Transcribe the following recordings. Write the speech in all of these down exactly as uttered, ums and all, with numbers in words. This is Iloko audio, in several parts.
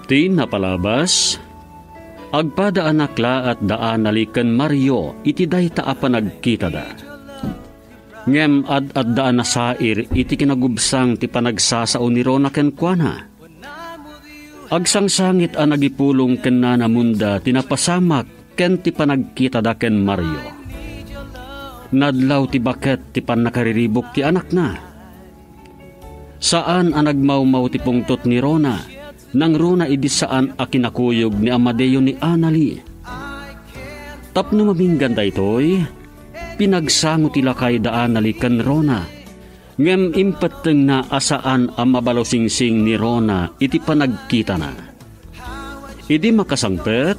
Ti napalabas, agpadaanak laat da Anali ken Mario iti dayta a panagkitada. Ngem ad-adda a nasair iti kinagubsang ti panagsasao ni Rona kenkuana. Agsangsangit a nagipulong ken Nana Munda ti napasamak ken ti panagkitada ken Mario. Nadlaw ti baket ti pannakariribuk ti anakna. Saan a nagmawmaw ti pungtot ni Rona, nangruna idi saan a kinakuyog ni Amadeo ni Anali. Tapno maminggan daytoy, pinagsango ti lakay da Anali ken Rona, ngem impettengna a saan a mabalusingsing ni Rona iti panagkitana. Idi makasangpet,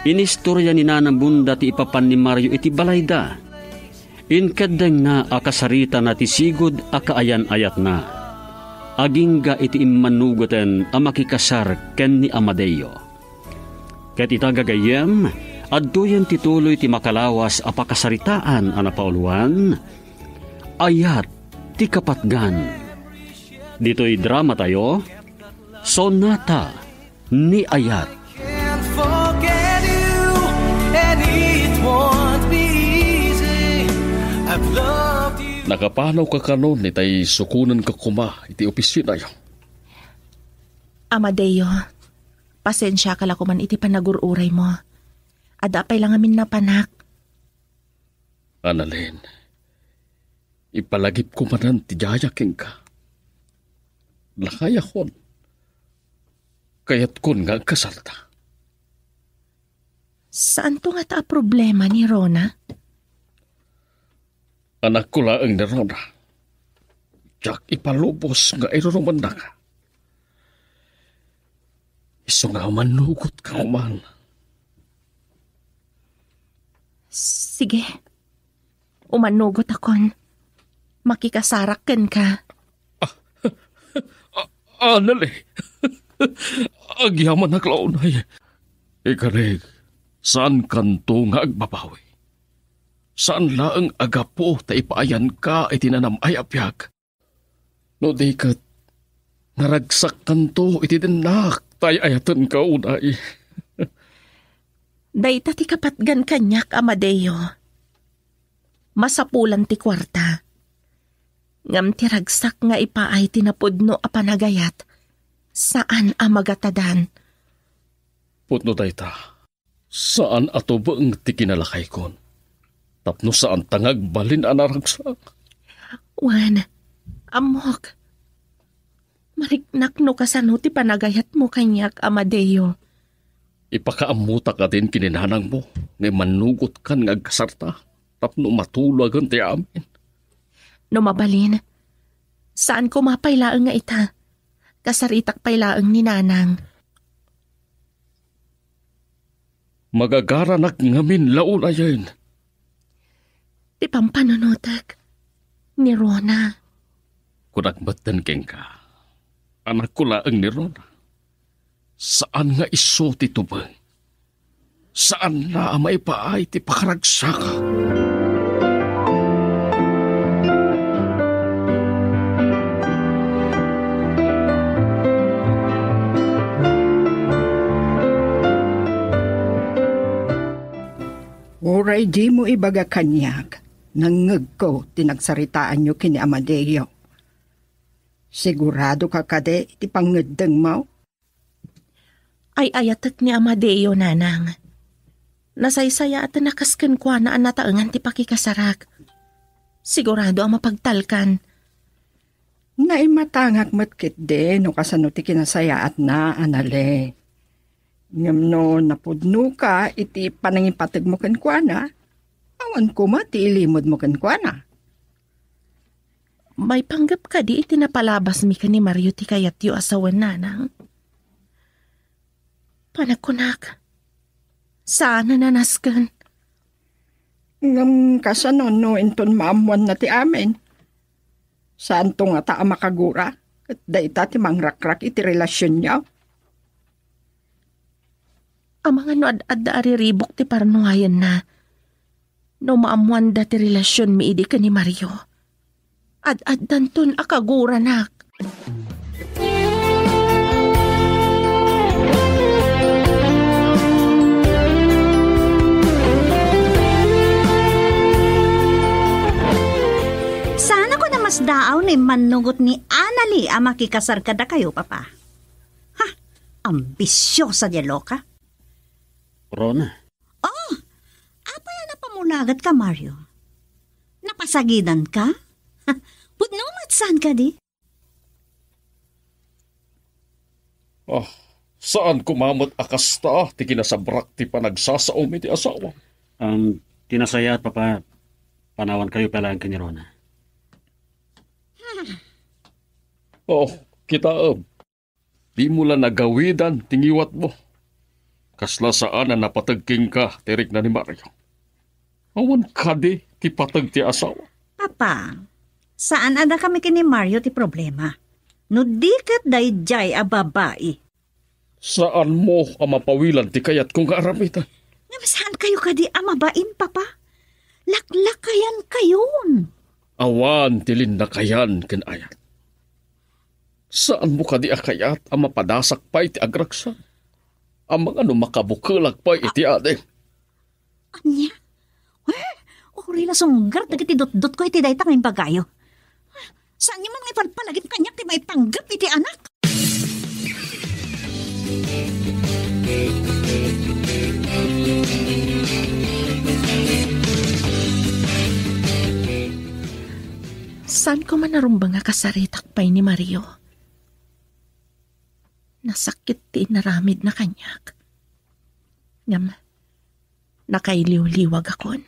inistorya ni Nana Munda ti ipapan ni Mario iti balayda. Inkeddengna a kasaritana ti sigud a kaayan-ayatna, agingga iti immanugoten a makikasar ken ni Amadeo. Ket ita, gagayyem, adtoyen ti tuloy ti makalawas a pakasaritaan a napauluan, Ayat ti Kapatgan. Ditoy dramatayo, Sonata ni Ayat. Can't forget you, and it won't be easy. I've loved you. Nakapanawka kanon itay sukonenka koma iti opisinayo? Amadeo, pasensiaka la koman iti panagur-uraymo. Adda pay la ngamin napanak. Annalyn, ipalagipko manen ti yaya kenka. Lakayakon. Kayatkon nga agkasarta. Saanto ngata a problema ni Rona? Anakko laeng ni Rona. Diak ipalubos nga irurumennaka. Isu nga umanugotka koman. Sige. Umanugotakon. Makikasarak kenka. Ah, Annalyn. Agyamanak la unay. Ikarig, saankanto nga agbabawi. Saan laeng a gapu ta ipaayanka iti nanam-ay a biag. No di ket, naragsakkanto iti dennak ta ay-ayatenka unay. Dayta ti kapatgan kaniak, Amadeo. Masapulan ti kuarta. Ngem ti ragsak nga ipaay ti napudno a panagayat, saan a magatadan. Pudno dayta. Saan a tubeng ti kinalakaykon. Tapno saanta nga agbalin a naragsak. Wen, ammok. Mariknak no kasano ti panagayatmo kaniak, Amadeo. Ipakaammotak a din kininanangmo nga immanugotkan nga agkasarta tapno matulagen ti amin. No mabalin, saan koma pay laeng nga ita. Kasaritak pay laeng ni Nanang. Magagaranak ngamin la unayen. Ti pampanunotek ni Rona. Kunak metten kenka, anakko laeng ni Rona. Saan nga isu ti tubeng. Saan la a maipaay ti pakaragsaka. Uray dimo ibaga kaniak, nangngegko ti nagsaritaanyo ken ni Amadeo. Sigurado ka kadi iti pangngeddengmo? Ay-ayatek ni Amadeo, Nanang. Nasaysayaaten a kas kenkuana a nataengan ti pakikasarak. Sigurado a mapagtalkan. Naimatangak met ketdi no kasano ti kinasayaatna, Anale. Ngem no napudnoka iti panangipategmo kenkuana, awan koma ti ilimedmo kenkuana. Maipanggep kadi iti napalabasmi ken ni Mario ti kayatyo a sawen, Nanang? Panagkunak, saan a nanasken. Ngem kasano no inton maammoanna ti amin? Saanto ngata a makagura ket dayta ti mangrakrak iti relasionyo? Amangan no ad-adda a riribuk ti parnuayenna. No maammoanda ti relasionmi idi ken ni Mario, ad-addanton a kaguranak. Immannugot ni Anali a makikasar kadakayo, Papa. Ha? Ambisiosa diay loka. Rona. Oh, apay a napamulagat ka, Mario? Napasagidan ka? Ha? Pudno met saan kadi? Ah, saan koma met a kasta ti kinasabrak ti panagsasaom iti asawa. Um, ti nasayaat, Papa, panawankayo pay laeng ken ni Rona. Oh, kitaem. Dimo la nagawidan ti ngiwatmo. Kasla saan a napateg kenka ti rikna ni Mario. Awan kadi ti pateg ti asawa. Papa, saan a dakami ken ni Mario ti problema. No di ket daydiay a babai. Saanmo a mapawilan ti kayatko nga aramiden. Ngem saankayo kadi a mabain, Papa? Laklakayankayon. Awan ti linnakayan ken ayat. Saanmo kadi a kayat a mapadasak pay ti agragsak? Amangan no makabukelak pay iti ading. Ania? Eh, uray la sunggar dagiti dutdotko iti dayta nga imbagayo. Saanyo man nga ipalpalagip kaniak ti maipanggep iti anak? Saan koma narumbeng a kasaritak pay ni Mario. Nasakit ti inaramidna kaniak. Ngem, nakailiwliwagakon.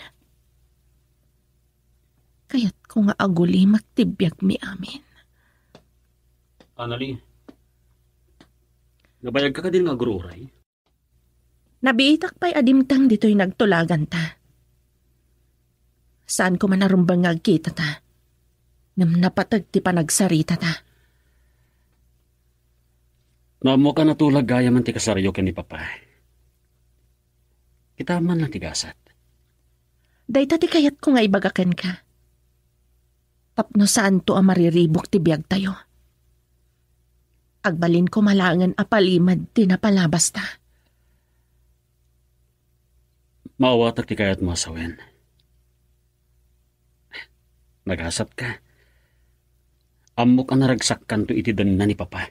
Kayatko nga agulimek ti biagmi amin. Anali, nabayagka kadin nga agur-uray? Nabiitak pay a dimteng ditoy nagtulaganta. Saan koma narumbeng nga agkitata. Ngem napateg ti panagsaritata. No ammok a natulag gayam ti kasaryo ken ni Papa, kita man lang ti gasat. Dayta ti kayatko nga ibaga kenka. Tapno saanto a mariribuk ti biagtayo. Agbalin koma laengen a palimed ti napalabasta. Maawatak ti kayatmo a sawen. Nagasatka. Ammok a naragsakkanto iti denna ni Papa.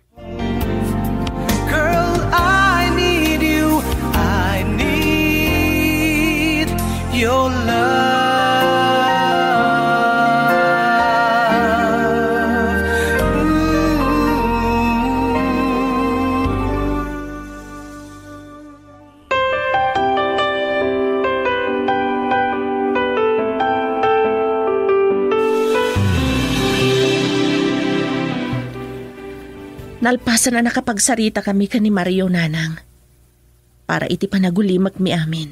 Girl, I need you. I need your love. Ooh. Nalpasen a nakapagsaritakami ken ni Mario, Nanang, para iti panagulimekmi amin.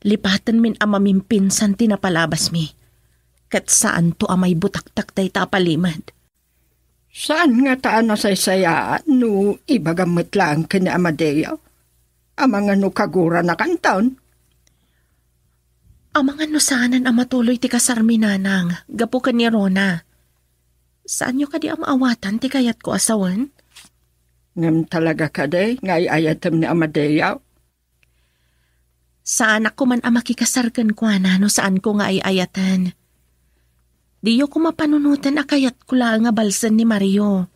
Lipatenmin a mamimpinsan ti napalabasmi, ket saanto a maibutaktak dayta a palimed. Saan ngata a nasaysayaat no ibagam met laeng ken ni Amadeo? Amangan no kaguranakanton? Amangan no saanen a matuloy ti kasarmi, Nanang, gapu ken ni Rona. Saanyo kadi a maawatan ti kayatko a sawen? Ngem talaga kadi nga ay-ayatem ni Amadeo? Saanak koman a makikasar kenkuana no saanko nga ay-ayaten. Diyo koma panunoten a kayatko laeng a balsen ni Mario.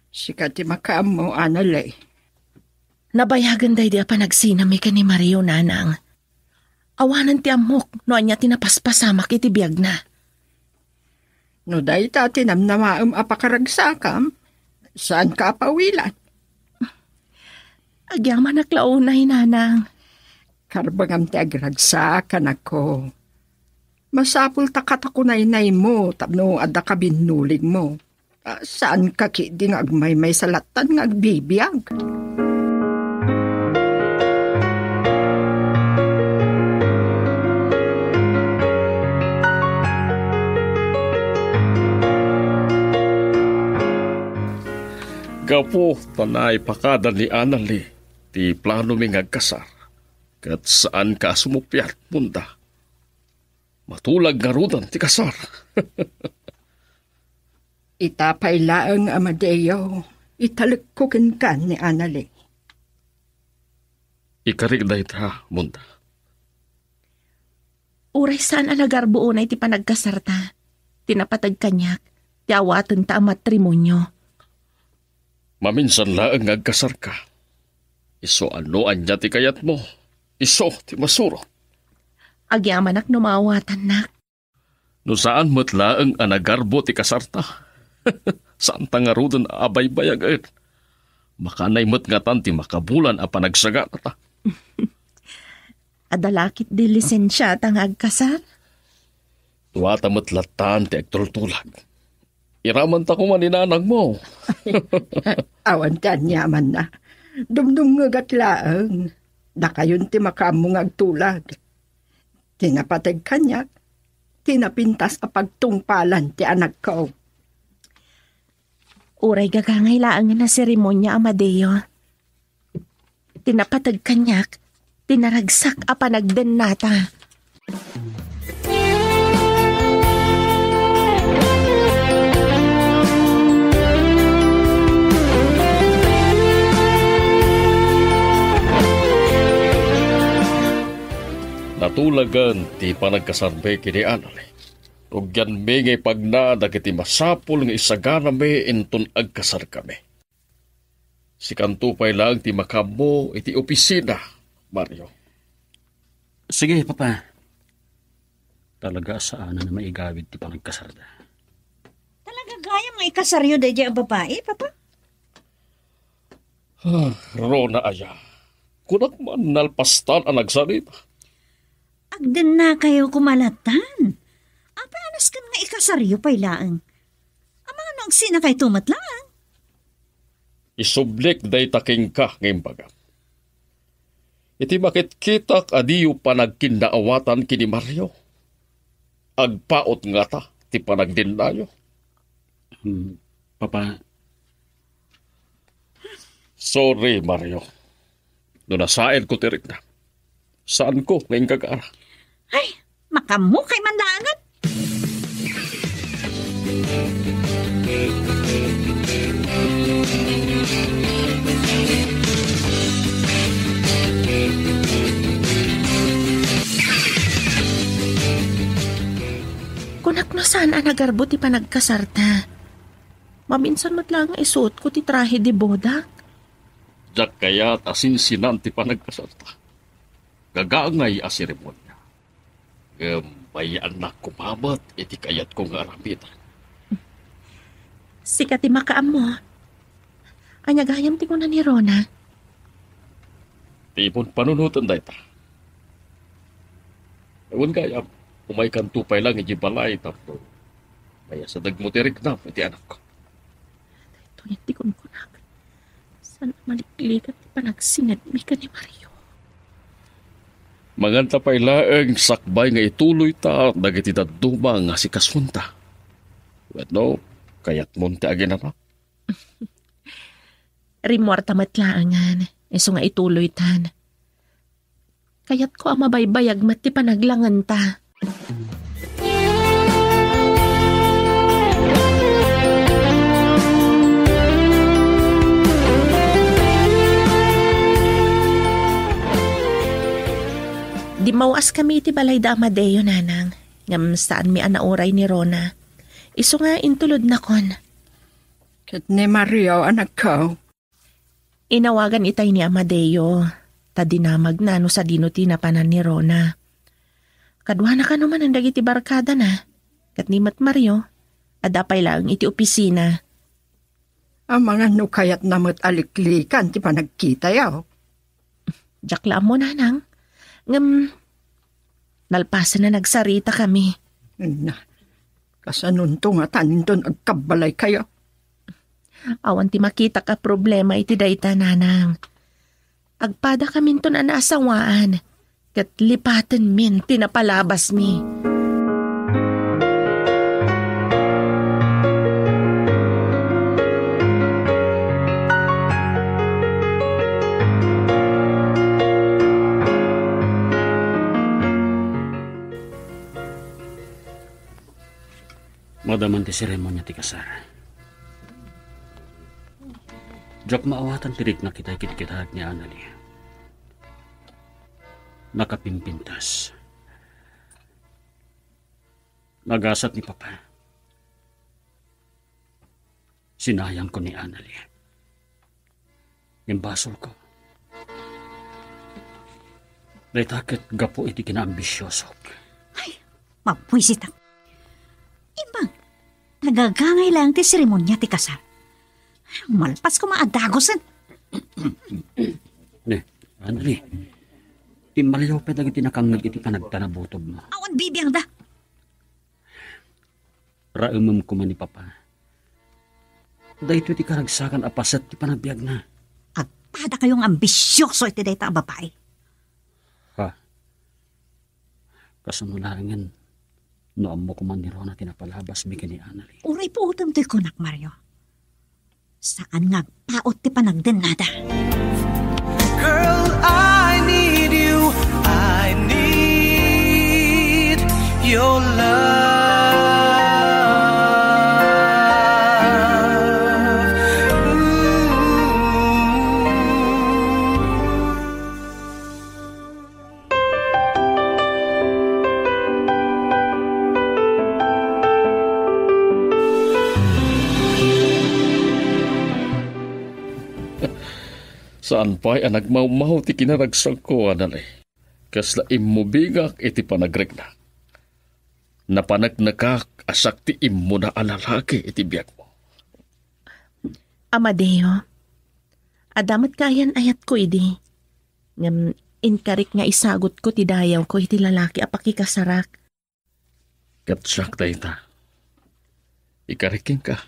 Sika ti makaammo, Anali. Nabayagen daydi a panagsinami ken ni Mario, Nanang. Awanen ti ammok no ania ti napaspasamak iti biagna. No dayta ti namnamaem a pakaragsakam, saanka a pawilan. Agyamanak la unay, Nanang. Karbengam ti agragsak, anakko. Masapul ta katakunaynaymo tapno adda kabinnuligmo. Ah, saanka ketdi nga agmaymaysa lattan nga agbibiag? Gapu ta naipakada ni Anali ti planomi nga agkasar, ket saanka a sumuppiat, Munda. Matulag ngaruden ti kasar. Ita pay laeng, Amadeo, italekko kenka ni Anali. Ikarik dayta, Munda. Uray saan a nagarbo unay ti panagkasarta, Ti napateg kaniak, ti awatenta a matrimonio. Maminsan laeng nga agkasarka. Isu a no ania ti kayatmo, isu ti masurot. Agyamanak no maawatannak. No saan met laeng a nagarbo ti kasarta, saanta ngaruden a baybayagen. Makanay met ngatan ti makabulan a panagsaganata. Adda la ketdi lisensiata nga agkasar? Duata met lattan ti agtultulag. Iramanta koma ni nanangmo. Awan ti aniamanna. Dumdumngegak laeng. Dakayon ti makaammo nga agtulag. Ti napateg kaniak, ti napintas a pagtungpalan ti anakko. Uray gagangay laeng a seremonia, Amadeo. Ti napateg kaniak, ti naragsak a panagdennata. Natulagan ti panagkasarmi ken ni Annalie. Rugianmi nga ipagna dagiti masapul nga isaganami inton agkasarkami. Sikanto pay laeng ti makaammo iti opisina, Mario. Sige, Papa. Talaga a saanen a maigawid ti panagkasarda. Talaga gayam nga ikasaryo daydiay a babai, Papa? Ah, Rona aya. Kunak man nalpastan a nagsarita. Agdennakayo koma lattan. Apay a nasken nga ikasaryo pay laeng? Amangan no agsinakayto met laeng? Isublik dayta kenka nga imbagam. Iti makitkitak a diyo panagkinnaawatan ken ni Mario, agpaut ngata ti panagdennayo. Hmm, Papa. Sorry, Mario. No nasaenko ti rikna, saanko nga inggagara. Ay, makaammo kay man laengen. Kunak no saan a nagarbo ti panagkasarta. Maminsan met laeng nga isuotko ti trahe de boda. Diak kayat a sinsinan ti panagkasarta. Gagangay a seremonia. Ngem bayaannak koma met iti kayatko nga aramiden. Sika ti makaammo. Ania gayam ti kuna ni Rona? Ti imon panunoten dayta. Wen gayam, umaykanto pay laeng idiay balay tapno mayasadegmo ti riknam iti anakko. Daytoy ti kunkunak. Saan a maliklikan ti panagsinedmi ken ni Mario. Manganta pay laeng sakbay nga ituloyta dagiti dadduma nga asikasunta. Wenno, kayatmon ti aginanak? Rimmuarta met laengen, isu nga ituloytan. Kayatko a mabaybayag met ti panaglangenta. Dimmawaskami iti balay da Amadeo, nanang, ngem saanmi a nauray ni Rona. Isu nga intulodnakon. Ket ni Mario, anakko? Inawagan itay ni Amadeo, ta dinamagna no sadino ti napanan ni Rona. Kaduana kano manen dagiti barkadana, ket ni met Mario, adda pay laeng iti opisina. Amangan no kayatna met a liklikan ti panagkitayo. Diak la ammo, nanang. Ngem, nalpasen a nagsaritakami. Na, kasanonto ngatan inton agkabbalaykayo? Awan ti makitak a problema iti dayta, nanang. Agpadakaminton a naasawaan, ket lipatenmin ti napalabasmi. Madaman ti seremonia ti kasar. Diak maawatan ti riknak itay kitkitaek ni Annalie. Nakapimpintas. Nagasat ni Papa. Sinayangko ni Annalie. Ngem basolko. Dayta ket gapu iti kinaambisiosok. Ay, mabwisitak. Imbag, nagagangay laeng ti seremonia ti kasar. Malpas koma a dagusen. Ne, Annalie, timmaliaw pay dagiti nakangngeg iti panagtanabutogmo. Awan bibiangda. Raemem koma ni Papa. Daytoy ti karagsakan a paset ti panagbiagna. Agpadakayo nga ambisioso iti dayta a babai. Ha? Kasano laengen no ammo koma ni Rona ti napalabasmi ken ni Annalie? Uray puotem toy kunak, Mario. Saan nga agpaut ti panagdennada. Girl, I need you. I need your love. Ooh. Saan pay a nagmawmaw ti kinaragsakko, Annalie. Kasla immubingak iti panagreknak. Napaneknekak a siak ti immuna a lalaki iti biagmo. Amadeo, adda met kaayan-ayatko idi. Ngem inkarik nga isagutko ti dayawko iti lalaki a pakikasarak. Ket siak dayta. Ikarik kenka,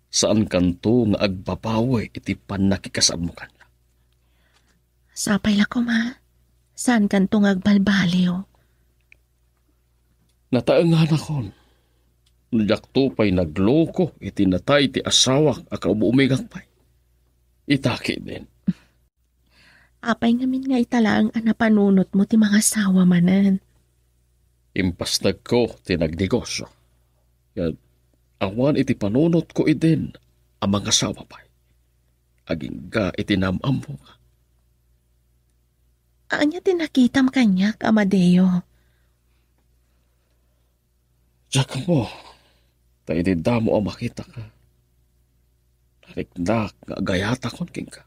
saankanto nga agbabawi iti pannakikasarmo kaniak. Sapay la koma, saankanto nga agbalbaliw. Nataenganakon. No diakto pay nagloko iti natay ti asawak a kaum-umingak pay. Ita ketdin. Apay ngamin nga ita laeng a napanunotmo ti mangasawa manen? Impasnekko ti nagnegosio. Ket awan iti panunotko idin a mangasawa pay. Agingga iti naam-ammoka. Ania ti nakitam kaniak, Amadeo? Diak ammo, ta idi damo a makitaka, nariknak nga agayatakon kenka.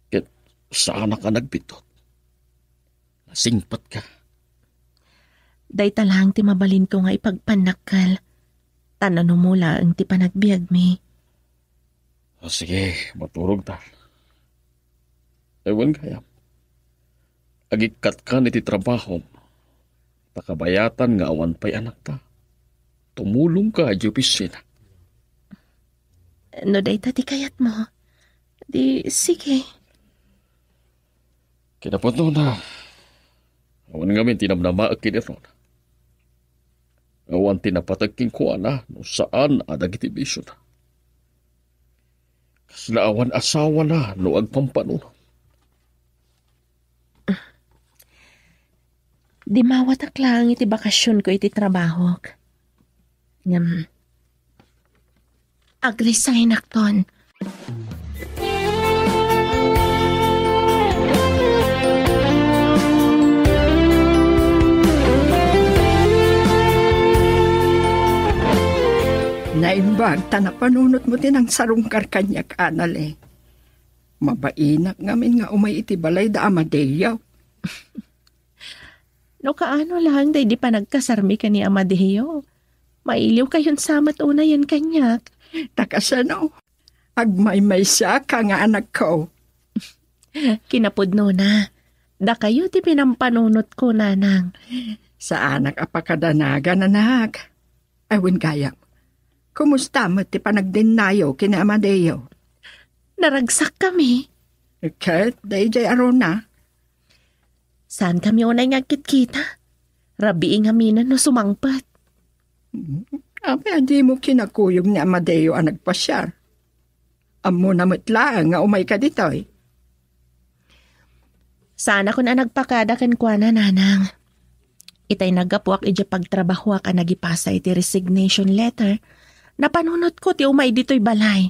Ket saanak a nagbiddut. Nasingpetka. Dayta laeng ti mabalinko nga ipagpannakkel, ta nanumo laeng ti panagbiagmi. O sige, maturogta. Ay, wen gayam. Agikkatkan iti trabahom. Ta kabayatan nga awan pay anakta, tumulongka iti opisina. No dayta ti kayatmo, di sige. Kinapudnona, awan ngamin ti namnamaek ken Rona. Awan ti napateg kenkuana no saan a dagiti bisiona. Kasla awan asawana no agpampanunot. Dimmawatak laeng iti bakasionko iti trabahok. Ngem, agresignak ton. Naimbag ta napanunotmo ti nangsarungkar kaniak, Anale. Mabainak ngamin nga umay iti balay da Amadeo. No kaano laeng daydi panagkasarmi ken ni Amadeo, mailiwkayon sa met unayen kaniak. Ta kasano? Agmaymaysa ka nga anakko. Kinapudnona, dakayo ti pinampanunotko, nanang. Saanak a pakadanagan, anak. Ay, wen gayam. Kumusta met ti panagdennayo ken ni Amadeo? Naragsakkami. Ket daydiay a runa? Saankami unay nga agkitkita. Rabii ngamin no sumangpet. Apay a dimo kinakuyog ni Amadeo a nagpasiar? Ammona met laeng nga umayka ditoy. Saanakon a nagpakada kenkuana, nanang. Itay naggapuak idiay pagtrabahoak a nagipasa iti resignation letter, napanunotko ti umay ditoy balay.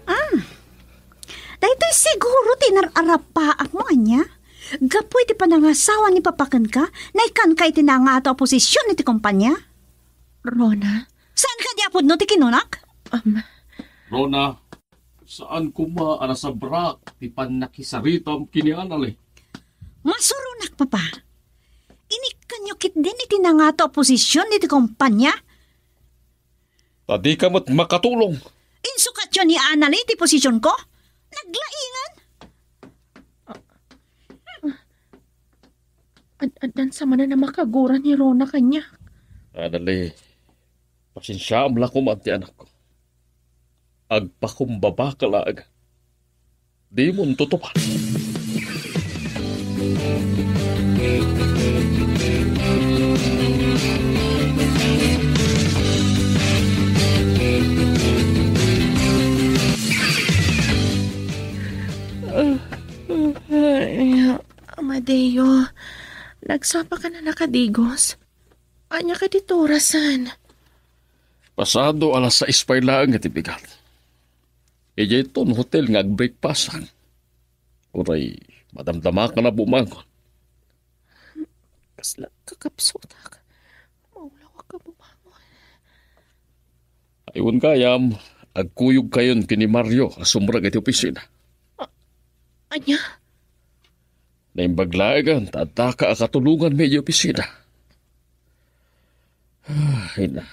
Ah, daytoy panangasawa ni Papa kenka, naikkanka iti nangato a posision iti kompania? Rona? Saan kadi a pudno ti kinunak? Um, Rona, saan koma a nasabrak ti pannakisaritam ken ni Anali? Masuronak, Papa. Inikkanyo ketdin iti nangato a posision iti kompania? Ta dika met makatulong. Insukatyo ni Anali ti posisionko? Naglaingan! Ad-, addan sa manen a makagura ni Rona kaniak. Anali, pasensiaam la koma ti anakko. Agpakumbabaka laeng. Dimon tutupan. Ay, Amadeo, nagsapa ka na nakadigos? Ania kadi ti orasen? Pasado alas sais pay laeng iti bigat. Idiay ton hotel nga agbreakfastak. Uray, madamdama ka na bumangon. Kasla kakapsutak. Maulawak ka bumangon. Ay, wen gayam, agkuyog kayon ken ni Mario a sumrek iti opisina. A-, ania? Naimbag laengen ta addaka a katulonganmi iti opisina. Ay na,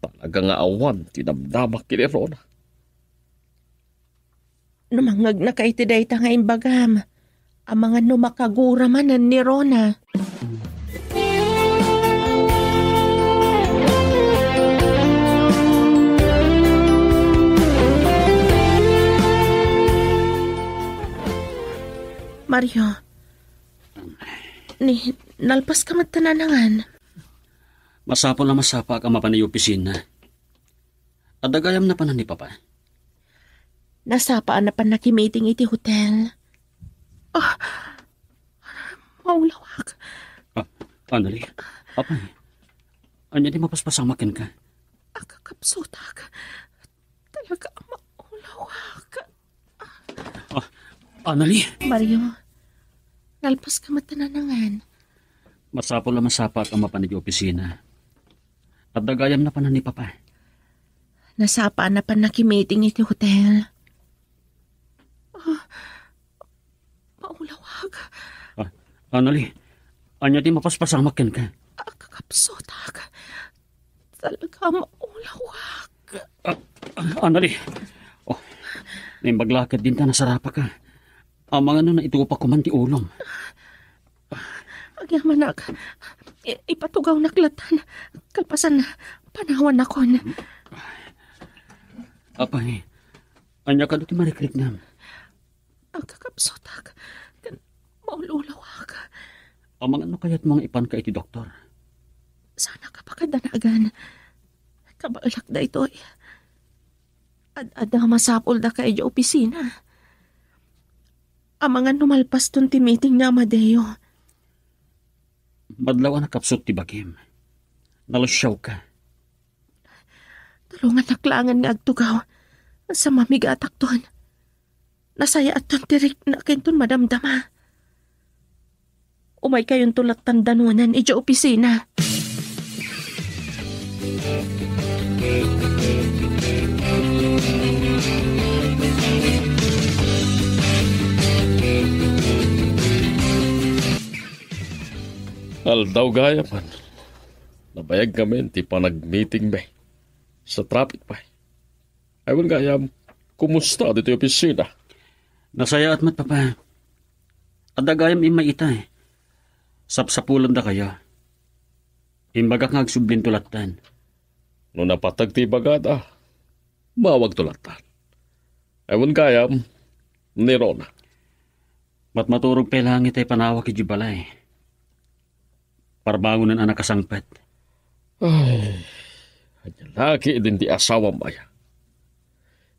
talaga nga awan ti damdamak ken ni Rona. No mangngegnaka iti dayta nga imbagam, amangan no makagura manen ni Rona. Mario, ni, nalpas ka met ta nanangan. Masapul a masapaak a mapan iti opisina. Adda gayam napanan ni Papa? Nasapa a napan nakimiting iti hotel. Ah, maulawak. Ah, Anali, apay, ania ti mapaspasangmak kenka? Agkakapsutak. Talaga a maulawak. Ah, Anali. Mario, nalpas ka met ta nanangan. Masapul a masapaak a mapan iti opisina. Adda gayam napanan ni Papa? Nasapa a napan nakimiting iti hotel. Ah, maulawak. Ah, Anali, ania ti mapaspasangmak kenka? Agkakapsutak. Talaga a maulawak. Ah, ah, Anali. Oh, naimbag la ketdin ta nasarapaka. Amangan no naitupak ko man ti ulom. Agyamanak. I-, ipatugawnak lattan. Kalpasan, panawannakon. Apay, ania kadi ti marikriknam? Agkakapsutak. Ken maul-ulawak. Amangan no kayatmo nga ipanka iti doktor? Saanak a pakadanagan. Kabaelak daytoy. Ad-adda a masapulda ka idiay opisina. Amangan no malpaston ti meeting ni Amadeo. Madlaw a nakapsut ti bagim. Nalusiawka. Tulongannak laengen nga agtugaw. Sa mamigatakton. Nasayaatton ti rikna kenton madamdama. Umaykayonto lattan danonen idiay opisina. Aldaw gayam, nabayag ngamin ti panagmeetingmi. Sa traffic pay. Ay, wen gayam, kumusta ditoy opisina? Nasayaat met, Papa. Adda gayam immay ita, eh. Sapsapulendakayo. Imbagak nga agsublinto lattan. No napateg ti ibagada, mawagto lattan. Ay, wen gayam, ni Rona. Matmaturog pay laeng itay panawak idiay balay. Parbangonen a nakasangpet. Ay, ania la ketdin ti asawam aya?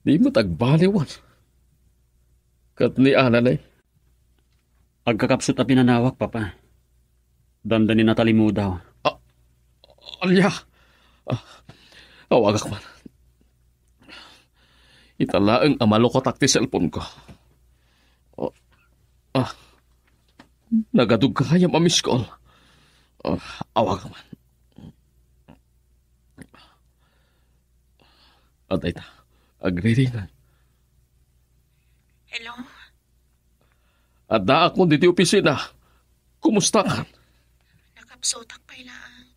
Di met agbaliwan. Ket ni Anali? Agkakapsut a pinanawak, Papa. Dandani natalimudaw. Ah, ania? Ah, awagak man. Ita laeng a malukatak ti cellphone ko. Oh, ah, Nagadu gayam a miss call. Ah, awagak man. Adda ita. Agriringan. Hello? Addaakon ditoy opisina. Kumustakan? Nakapsutak pay laeng.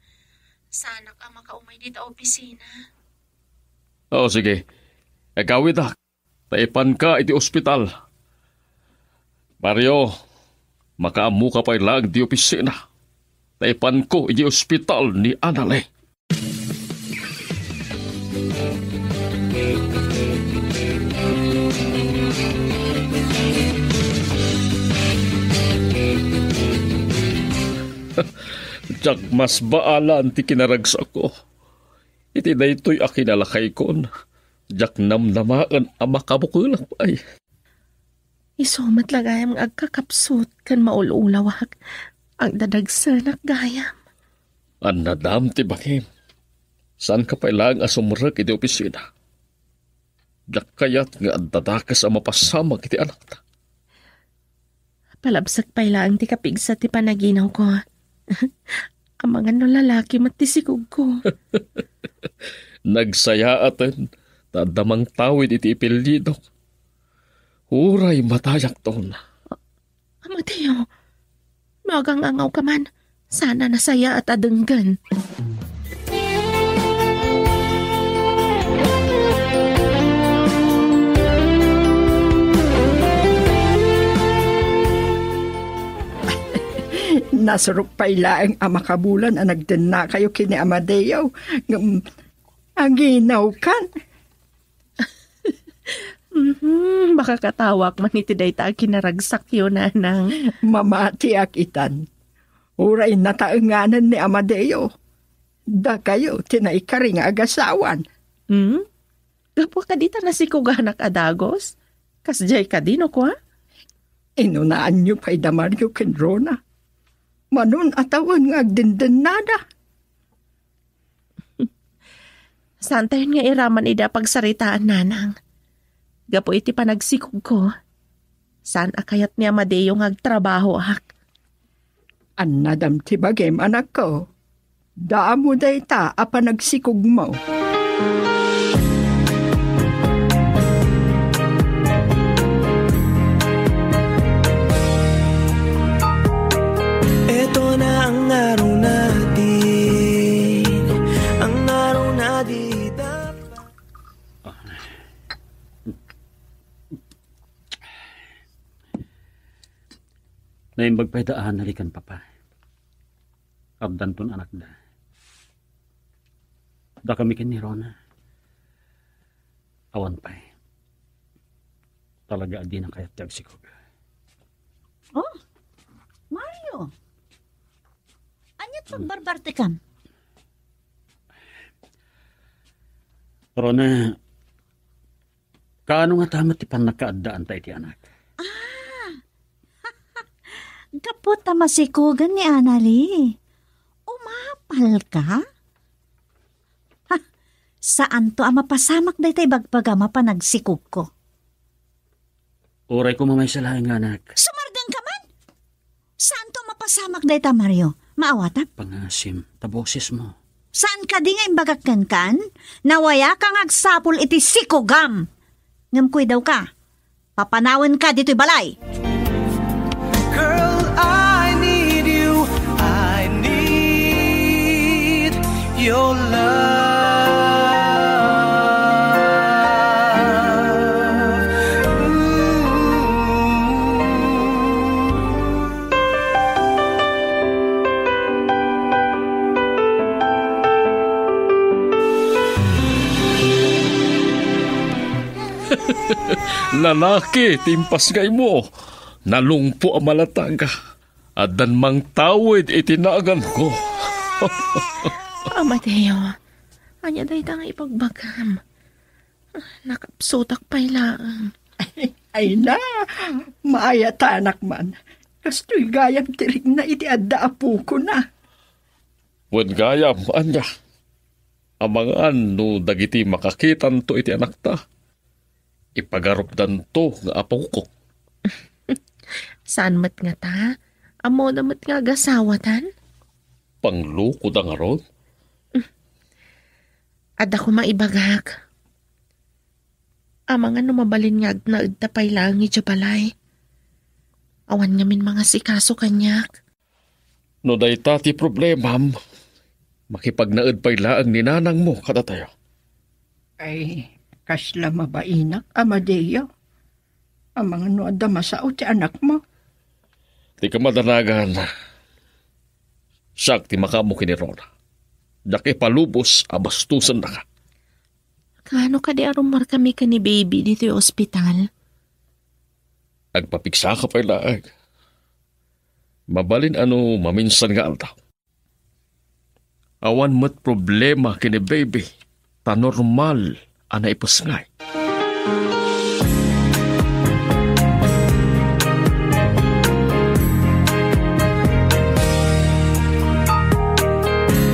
Saanak a makaumay dita opisina. O, sige. Agawidak. Ta ipanka iti ospital. Mario, makaammoka pay laeng iti opisina. Ta ipanko iti ospital ni Anali. Diak masbaalan ti kinaragsakko. Iti daytoy a kinalakaykon, diak namnamaen a makabukelak pay. Isu met la gayam nga agkakapsut ken maul-ulawak. Agdadagsenak gayam. Annadam ti bangim. Saanka pay laeng a sumrek iti opisina. Diak kayat nga adda dakes a mapasamak iti anakta. Palabsek pay laeng ti kapigsa ti panaginawko. Amangan no lalaki met ti sikogko. Nagsayaaten ta adda mangtawid iti ipillido. Uray matayakton. Amadeo, magangangaw ka man. Saan a nasayaat a denggen. Nasurok pay laeng a makabulan a nagdennakayo ken ni Amadeo. Ngem, aginawkan. Mhm, makakatawak man iti dayta a kinaragsakyo, nanang. Mamatiak itan. Uray nataenganen ni Amadeo, dakayo ti naikari nga agasawan. Hmm? Gapu kadi ta nasikuganak a dagus? Kasdiay kadi no kua? Inunaanyo pay da Mario ken Rona. Manon a tawen nga agdendennada. Saantayon nga iraman idi a pagsaritaan, nanang. Gapu iti panagsikogko, saan a kayat ni Amadeo nga agtrabahoak. Annadam ti bagim, anakko. Damo dayta a panagsikogmo. Eto na ang araw natin, ang araw na di dapat. Naimbag pay da a nalikan, Papa. Addanton anakda. Dakami ken ni Rona. Awan pay. Talaga a dina kayat ti agsikog. Oh, Mario. Ania't pagbarbartekam? Rona, kaano ngata met ti pannakaaddaanta iti anak? Ah, gapu ta masikugan ni Anali. Umapal ka? Ha, saanto a mapasamak dayta ibagbagam a panagsikogko. Uray ko mamaysa laeng nga anak. Sumardeng ka man? Saanto a mapasamak dayta, Mario? Maawatak? Pangasim ta bosesmo. Saan kadi nga imbagak kenkan? Nawaya ka nga agsapul iti sikogam. Ngem kuidawka, papanawenka ditoy balay. Girl, I need you. I need your love. Ooh. Lalaki ti impasngaymo. Nalungpo a malatag. Addan mangtawid iti naganko. Amadeo, ania dayta nga ibagbagam? Nakapsutak pay laeng. Ay na, maayatanak man. Kastoy gayam ti rikna iti adda apokona. Wen gayam, ania? Amangan no dagiti makakitanto iti anakta, ipagarupdanto nga apokok. Saan met ngata? Ammona met nga agasawatan? Panglukoda ngarud? Adda koma ibagak. Amangan no mabalin nga agnaedta pay laeng idiay balay. Awan ngamin mangasikaso kaniak. No dayta ti problemam, makipagnaed pay laeng ni nanangmo kadatayo. Ay, kasla mabainak, Amadeo. Amangan no adda masao ti anakmo. Ti kamadanagan, siak ti makaammo ken ni Rona. Diak ipalubos a bastosennaka. Kaano kadi a rummuarkami ken ni baby ditoy ospital? Agpapigsaka pay laeng. Mabalin a no maminsan nga aldaw. Awan met problema ken ni baby, ta normal a naipesngay.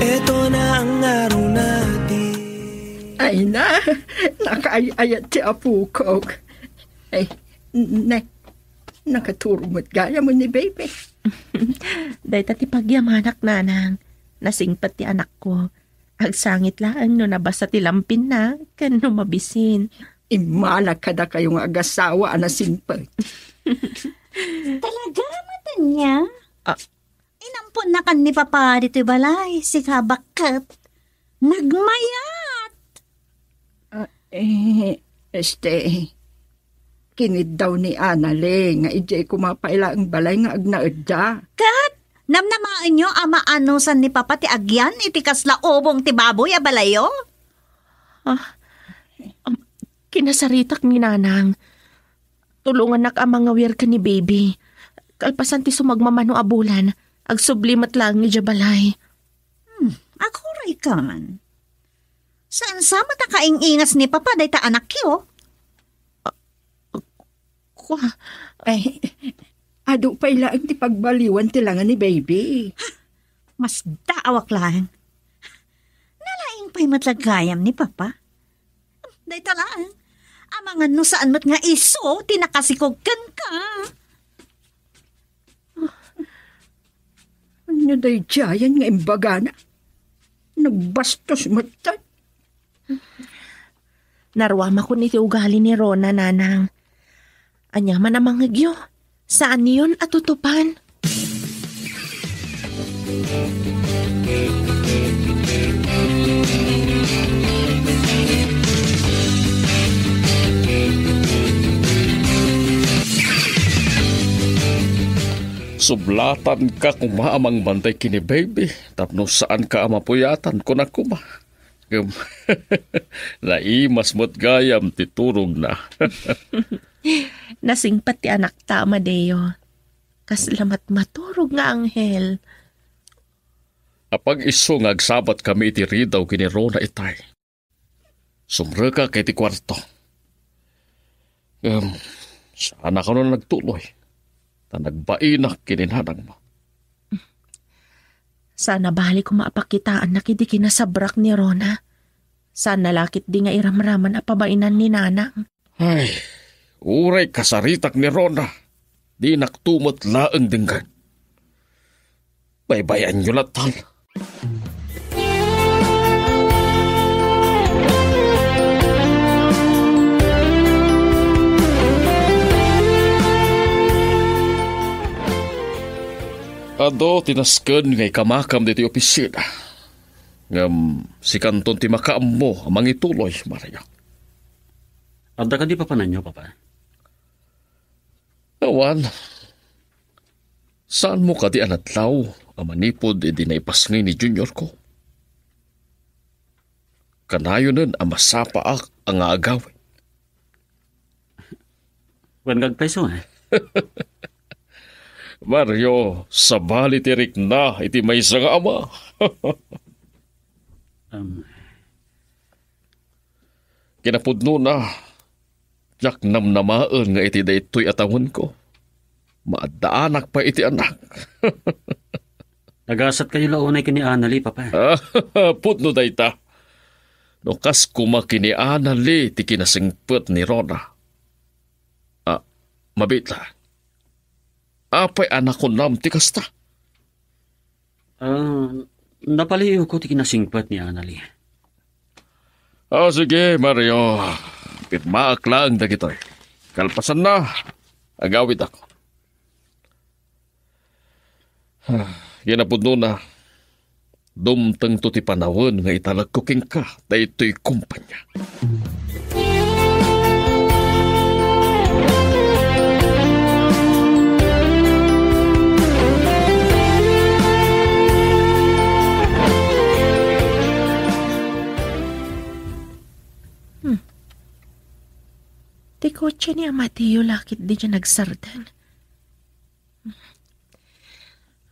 Eto na ang araw natin. Ay na, nakaay-ayat ti apukok. Ay, ne, nakaturog met gayam ni baby. Dayta ti pagyamanak, nanang. Nasingpet ti anakko. Agsangit laeng no nabasa ti lampinna ken no mabisin. Immalak kadakayo nga agasawa a nasingpet. Talaga, Matanya? Ah. Inamponnakan ni Papa ditoy balay, sika bakket. Nagmayat! Ah, eh, este, kiniddaw ni Anali nga idiay koma pay laeng balay nga agnaedda. Ket namnamaenyo a maanusan ni Papa ti agyan iti kasla ubong ti baboy a balayo? Ah, um, kinasaritak ni Nanang. Tulongannak a mangawir ken ni baby. Kalpasan ti sumagmamano a bulan, agsubli met laeng idiay balay. Hmm, aguray kan. Saan sa met a kaing-ingas ni Papa dayta anakyo? Kua. Ay, adu pay laeng ti pagbaliwan ti langa ni baby. Masdaawak laeng. Nalaing pay met la gayam ni Papa. Dayta laeng. Amangan no saan met nga isu ti nakasikog kenka. Ania daydiayen nga imbagana? Nagbastos metten. Naruamakon iti ugali ni Rona, Nanang. Ania man a mangngegyo, saanyon a tutupan. Sublatanka koma a mangbantay ken ni baby tapno saanka a mapuyatan, kunak koma. Ngem, naimas met gayam ti turogna. Nasingpet ti anakta, Amadeo. Kasla met maturog nga anghel. Apag-isu nga agsabatkami iti ridaw ken ni Rona itay, sumrekak iti kuarto. Ngem, saanak a nagtuloy, ta nagbainak ken ni nanangmo. Saan a bali koma a pakitaannak idi kinasabrak ni Rona. Saan a la ketdi nga iramraman a pabainan ni Nanang. Ay, uray kasaritak ni Rona, dinakto met laeng denggen. Baybay-anyo latta. Adu ti nasken nga ikamakam ditoy opisina. Ngem sikanton ti makaammo a mangituloy, Mario. Adda kadi papananyo, Papa? Awan. Saanmo kadi a nadlaw a manipud idi naipasngay ni Junior ko? Kanayonen a masapaak a nga agawid. Wen nga agpayso, eh. Mario, sabali ti rikna iti maysa nga ama. Um. Kinapudnona, diak namnamaen nga iti daytoy a tawenko, maaddaanak pay iti anak. Nagasatkayo la unay ken ni Anali, Papa. Pudno dayta. No kas koma ken ni Anali ti kinasingpet ni Rona. Ah, mabiit la. Apay a nakunam ti kasta? Ah, napalihok ti kinasingpet ni Anali. Ah, sige, Mario. Pirmaak laeng dagitoy. Kalpasanna, agawidak. Ah, kinapudnona, dumtengto ti panawen nga italekko kenka daytoy kompania. Hmm. Ti kotse ni Amadeo la ketdi diay nagsardeng.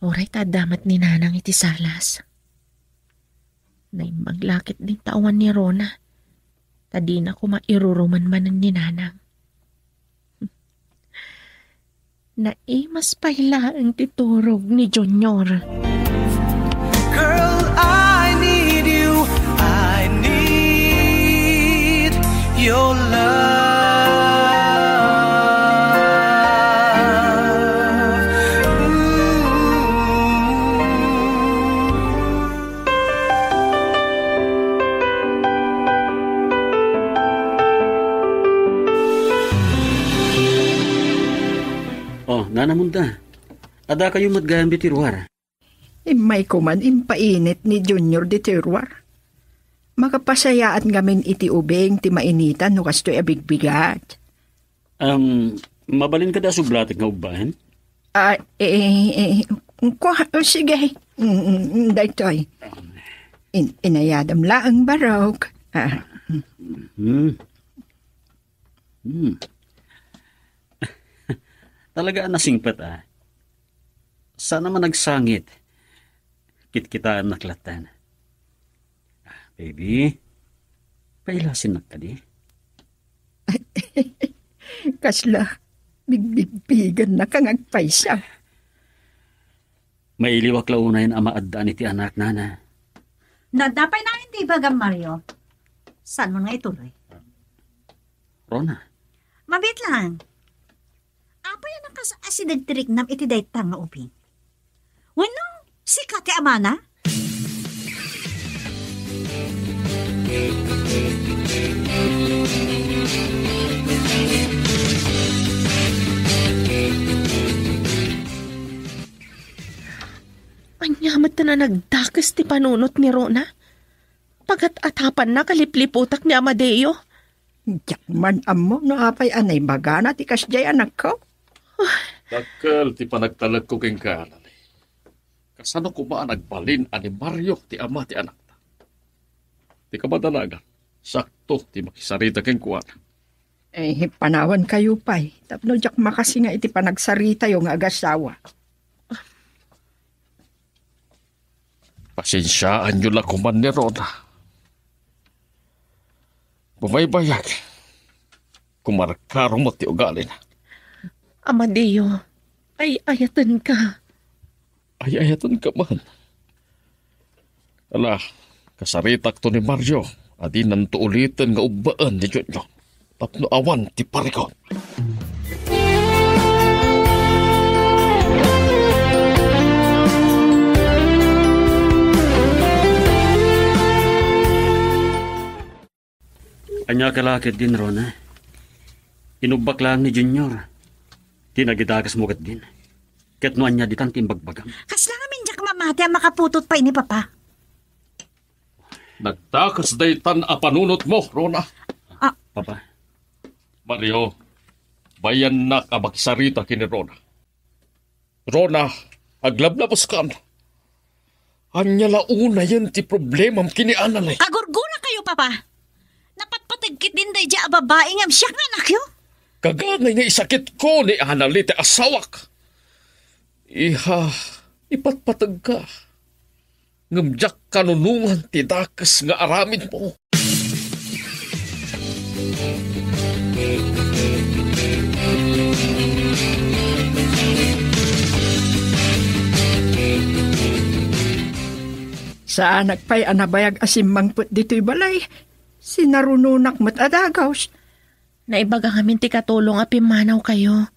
Uray ta adda met ni Nanang iti salas. Naimbag la ketdin ta awan ni Rona, ta dina koma irurumanmanen ni Nanang. Naimas pay laeng ti turog ni Junior. Girl, I need you. I need your love. Ooh. Oh, Nana Munta. Adda kayo met gayam ditoy ruar? Immay koman impainit ni Junior ditoy ruar. Makapasayaat ngamin iti ubing ti mainitan no kastoy a bigbigat. Um, mabalin kadi a sublatek nga ubbaen? Ah, eh, eh, kua, sige. Mm, mm, daytoy. In-, inayadam laeng barok. Ah. Hmm. Hmm. Talaga a nasingpet, ah. Saan a managsangit. Kitkitaennak latta. Ah, baby, pailasinnak kadi? Kasla, bigbigbigannak nga agpaysa. Mailiwak la unayen a maaddaan iti anak, Nana. No adda pay nainna ti ibagam, Mario, saanmo nga ituloy? Rona. Mabiit lang. Apay a nakas-asideg ti riknam iti dayta nga ubing? Wenno, sika ti amana? Ania met ta a nagdakes ti panunot ni Rona? Pagat-atapanna a lipliputak ni Amadeo. Diak man ammo no apay a naibagana ti kasdiay, anakko. Dakkel ti panagtalekko kenka, Nani. Kasano koma a nagbalin a ni Mario ti ama ti anakta? Ti kamadalagan, sakto ti makisarita kenkuana. Eh, panawankayo pay, tapno diak makasinga iti panagsaritayo nga agasawa. Pasensiaanyo la koman ni Rona. Bumaybayag. Kumarkaro met ti ugalina. Amadeo, ay-ayatenka. Ay-ayatenka man. Ala, kasaritakto ni Mario a dinanto uliten nga ubbaen ni Junjun tapno awan ti parikut. Ania ka la ketdin, Rona? Inubbak laeng ni Junior. Ti nagidakesmo ketdin. Ket no ania ditan ti imbagbagam? Kasla ngamin diak mamati a makaputot pay ni Papa. Nagdakes daytan a panunotmo, Rona. Ah. Papa. Mario, bayannak a makisarita ken ni Rona. Rona, aglablabuskan. Ania la unayen ti problemam ken ni Anali? Agurgurakayo, Papa. Napatpateg ketdin daydiay a babai ngem siak nga anakyo. Kagangay nga isakitko ni Anali ti asawak. Iha, ipatpategka. Ngem diak kanunongan ti dakes nga aramidmo. Saanak pay a nabayag a simmangpet ditoy balay. Sinarunonak met a dagaws. Naibaga ngamin ti katulong a pimmanawkayo.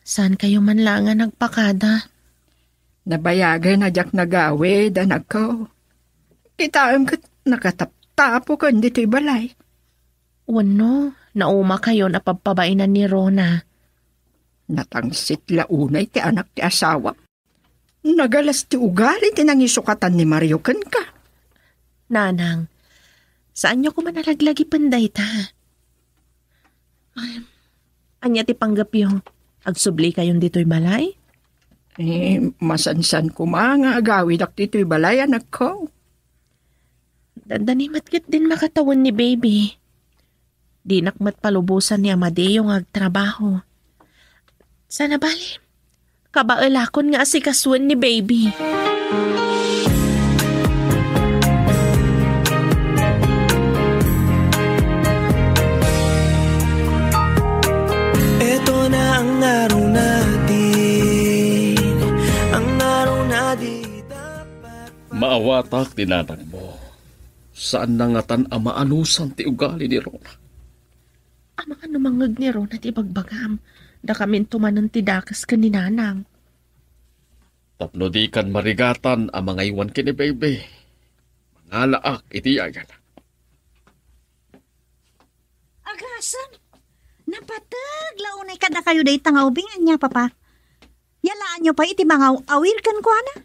Saankayo man laeng a nagpakada? Nabayagen a diak nagawid, anakko. Kitaem ket nakataptapoken ditoy balay. Wenno, naumakayon a pabpabainan ni Rona? Natangsit la unay ti anak ti asawam. Nagalas ti ugali ti nangisukatan ni Mario kenka. Nanang, saanyo koma a laglagipen dayta? Ay, ania ti panggepyo? Agsublikayon ditoy balay? Eh, masansan koma nga agawidak ditoy balay, anakko. Dandani met ketdin makatawen ni Baby. Dinak met palubosan ni Amadeo nga agtrabaho. Saan a bale, kabaelakon nga asikasuen ni Baby. Eto na ang araw natin, ang araw na di dapat Maawatak ti nanangmo. Saanna ngatan a maanusan ti ugali ni Rona. Amangan no mangngeg ni Rona ti ibagbagam, dakaminto manen ti dakes ken ni Nanang. Tapno dikan marigatan a mangaywan ken ni Baby, mangalaak iti yayana. Agasem, napateg la unay kadakayo dayta nga ubing, ania, Papa? Yalaanyo pay iti mangaw-awir kenkuana?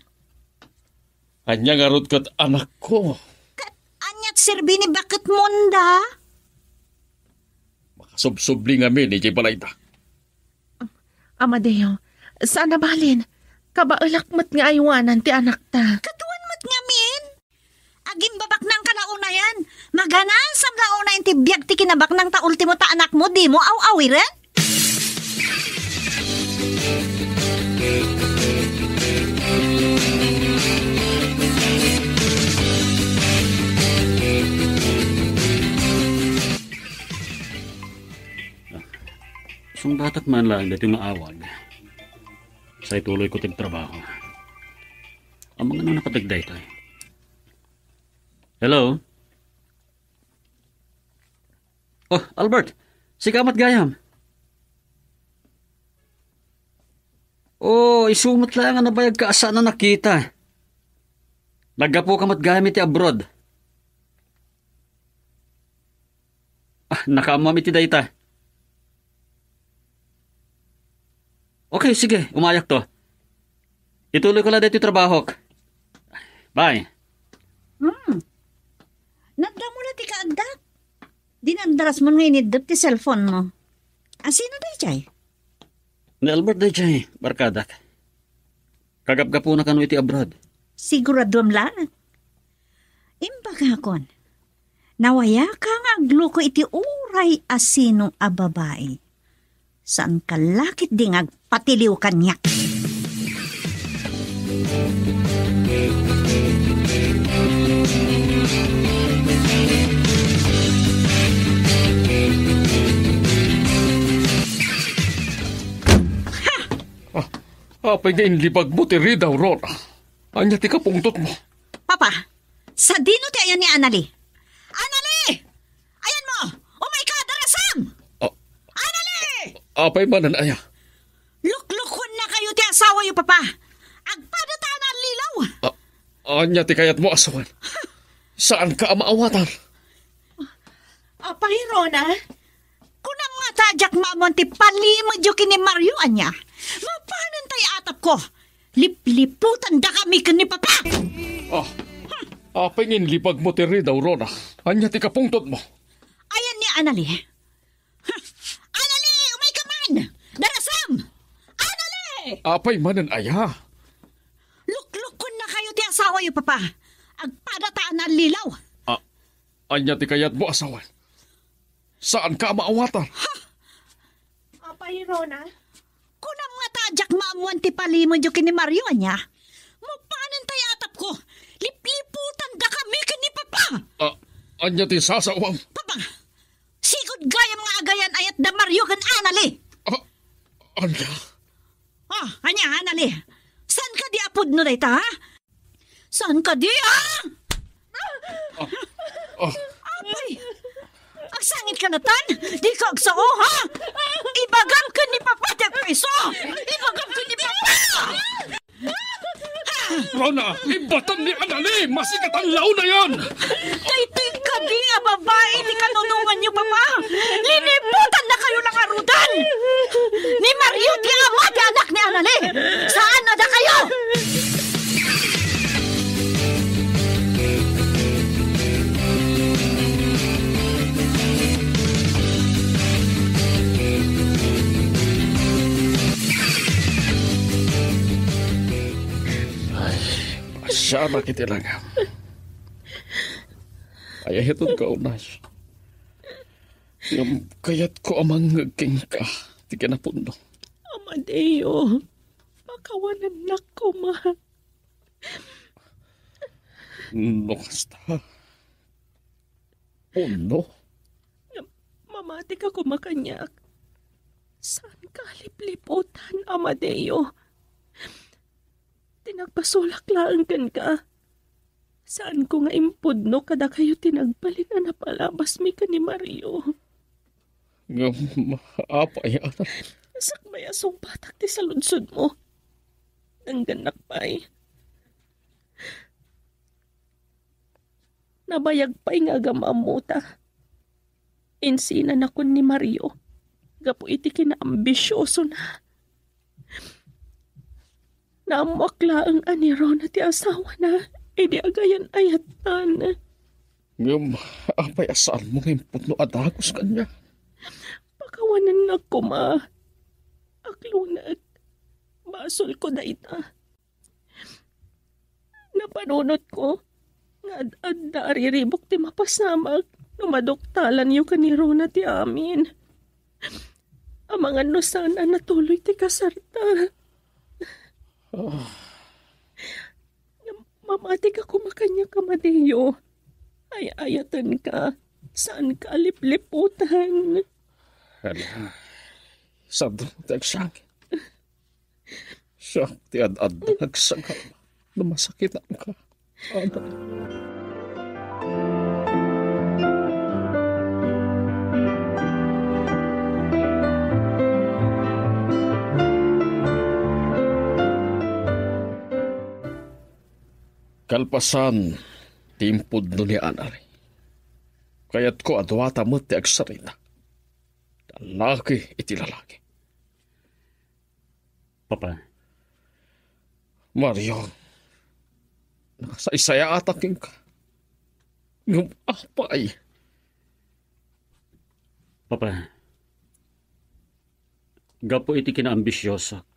Ania ngarud ket, anakko? Ket aniat serbi ni baketmon da? Makasubsubli ngamin idiay balayda. Amadeo, saan a bale, kabaelak met nga aywanan ti anakta. Kaduan met ngamin. Agimbabaknangka la unayen. Maganasam la unayen ti biag ti kinabaknang ta ultimo ta anakmo, dimo aw-awiren? Sungbatak man laeng daytoy nga awag. Sa ituloy ko ti trabaho. Amangan no napateg daytoy. Hello? Oh, Albert, sika met gayam. Oh, isu met laeng a nabayagka a saan a nakita. Naggapuka met gayam iti abroad. Ah, nakaammoam iti dayta. Okay, sige, umayakto. Ituloyko la daytoy trabahok. Bye. Hmm. Nadammo la ti kaaddak. Dinagdarasmon nga iniddep ti cellphone mo. A sino daydiay? Ni Albert daydiay, barkadak. Kagapgapuna kano iti abroad. Siguraduam laeng. Imbagakon, nawayaka nga agluko iti uray a sino a babai. Saanka la ketdi nga agpatiliw kaniak. Ah, apay nga inlibagmo ti ridaw, Rona? Ania ti kapungtotmo? Papa, sadino ti ayan ni Anali? Anali! Ayanmo! Umayka, darasam! Ah, Anali! Apay manen aya? Luklukuennakayo ti asawayo, Papa. Agpadataenna a lilaw. Ah, ania ti kayatmo a sawen? Saanka a maawatan? Apay, Rona? Kunam ngata a diak maammoan ti palimedyo ken ni Mario, ania? Mapanen tay atapko. Lipliputandakami ken ni Papa. Ah, apay nga inlibagmo ti ridaw, Rona? Ania ti kapungtotmo? Ayan ni Anali. Anali, umayka man! Darasam! Anali! Apay manen aya? Luklukuennakayo ti asawayo, Papa. Agpadataenna a lilaw. Ah, ania ti kayatmo a sawen? Saanka a maawatan? Apay, Rona? Kunam ngata a diak maammoan ti palimedyo ken ni Mario, ania? Mapanen tay atapko. Lipliputandakami ken ni Papa. Ah, ania ti sasawam? Papa, sigud gayam nga agayan-ayat da Mario ken Anali. Ah, ania? Ah, ania, Anali? Saan kadi a pudno dayta, ha? Saan kadi, ha? Ah, ah. Apay! Agsangitka natan? Dika agsao, ha? Ibagam ken ni Papa ti isu! Ibagam ken ni Papa! Rona, ibatam ni Anali! Masikatan laonayan! Daytoy kadi a babai ti kanunonganyo, Papa! Liniputannakayo la ngaruden! Ni Mario ti ama ti anak ni Anali! Saan a dakayo! Ay, siak iti langam. Ay, ayaton ka unay. Ngem kayatko a mangngeg kenka ti kinapudno. Amadeo, pakawanennak koma. No kasta, pudno. Ngem mamatika koma kaniak. Saanka a lipliputan, Amadeo. Ti nagbasolak laeng kenka. Saanko nga impudno kadakayo ti nagbalin a napalabasmi ken ni Mario. Ngem, apay a? Sakbay a sungbatak ti saludsodmo. Denggennak pay. Nabayag pay nga agam-ammota. Insinanakon ni Mario gapu iti kinaambisiosona. Naammoak laeng a ni Rona ti asawana idi agayan-ayatnan. Ngem, apay a saanmo nga impudno a dagus kaniak? Pakawanennak koma. Agluneg. Basolko dayta. Napanunotko nga ad-adda a riribuk ti mapasamak no maduktalanyo ken ni Rona ti amin. Amangan no saan a natuloy ti kasarta. Ah. Mamatika koma kaniak, Amadeo. Ay-ayatenka. Saanka a lipliputan. Ala, sadu ti agsangit. Siak ti ad-adda nga agsagana no masakitanka. Amen. Kalpasan ti impudno ni Anali, kayatko a duata met ti agsarita. Lalaki iti lalaki. Papa. Mario, nakasaysayaatak kenka. Ngem apay? Papa, gapu iti kinaambisiosok,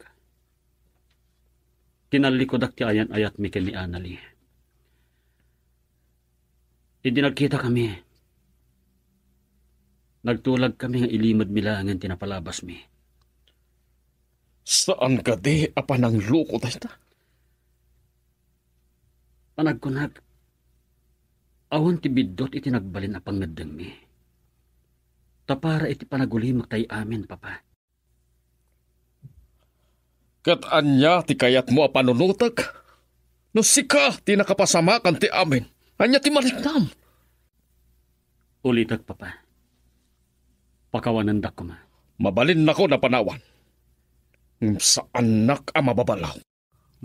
kinallikudak ti ayan-ayatmi ken ni Anali. Idi nagkitakami, nagtulagkami nga ilimedmi laengen ti napalabasmi. Saan kadi a panangloko dayta? Panagkunak, awan ti biddut iti nagbalin a pangngeddengmi. Ta para iti panagulimek tay amin, Papa. Ket ania ti kayatmo a panunotek? No sika ti nakapasamakan ti amin, ania ti maliknam? Ulitek, Papa. Pakawanendak koma. Mabalinnakon a panawan. Ngem saannak a mababalaw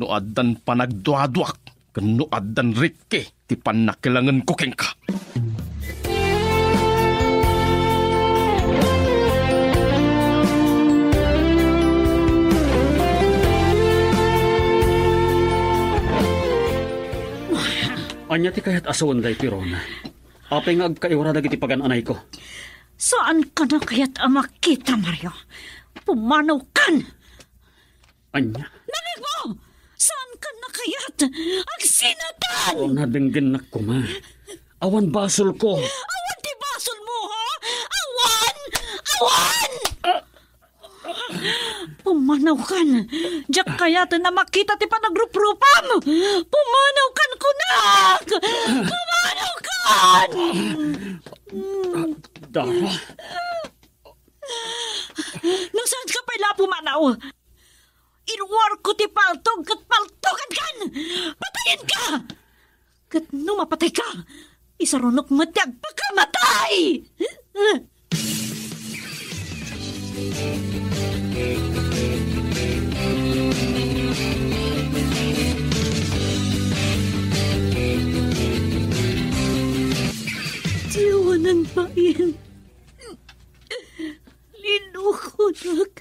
no addan panagduaduak ken no addan rikki ti pannakilangenko kenka. Ania ti kayat a sawen daytoy, Rona? Apay nga agkaiwara dagiti pagan-anayko? Saankan a kayat a makita, Mario. Pumanawkan! Ania? Narigat! Saankan a kayat? Agsinatan! Oh, nadenggennak koma. Awan basolko. Awan ti basolmo, ha? Awan! Awan! Ah! Pumanawkan! Diak kayaten a makita ti panagruprupam! Pumanawkan, kunak! Pumanawkan! Dara? No saanka pay la a pumanaw, iluarko ti paltog ket paltogankan! Patayenka! Ket no mapatayka, isarunok met ti agpakamatay! Lin-, lindukonak.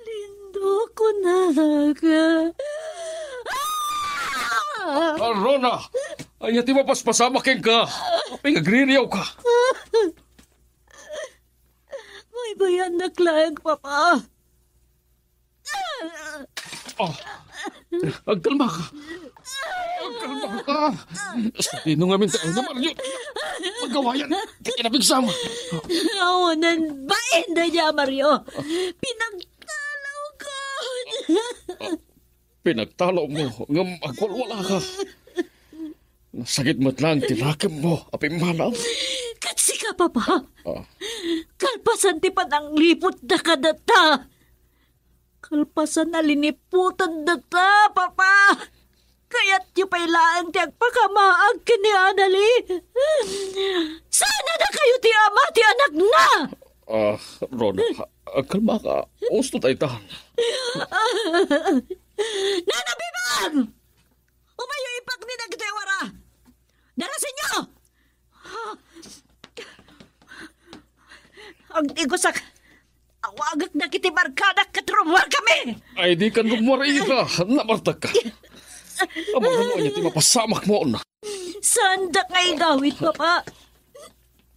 Lindukonak. Ah! Ah, Rona! Ania ti mapaspasamak kenka? Apay nga agririawka? Baybayannak laeng, Papa. Ah, agkalmaka. Agkalmaka. Sadino ngamin tayo na, Mario? Magawayan. Di ka napigsama. Awanan bain da niya, Mario. Pinagtalawko. Pinagtalaw mo, ngem agwalwala ka. Nasakit met lang ti lakem mo, a pimmanaw. Ket sika, Papa. Ah. Kalpasan ti panangliput da kadata. Kalpasan a liniputan data, Papa! Kayatyo pay laeng ti agpakamaag ken ni Anali. Saan a dakayo ti ama ti anakna? Ah, Rona, kalmaka. Usto dayta. Nana Bibang! Umayo ipakni dagitoy a wara! Darasenyo! Agtigosak! Awagek dagiti barkadak ket rummuarkami! Ay, di kan rummuar ika! Nabartekka! Amangan no ania ti mapasamak mo, na. Saan da nga igawid, Papa?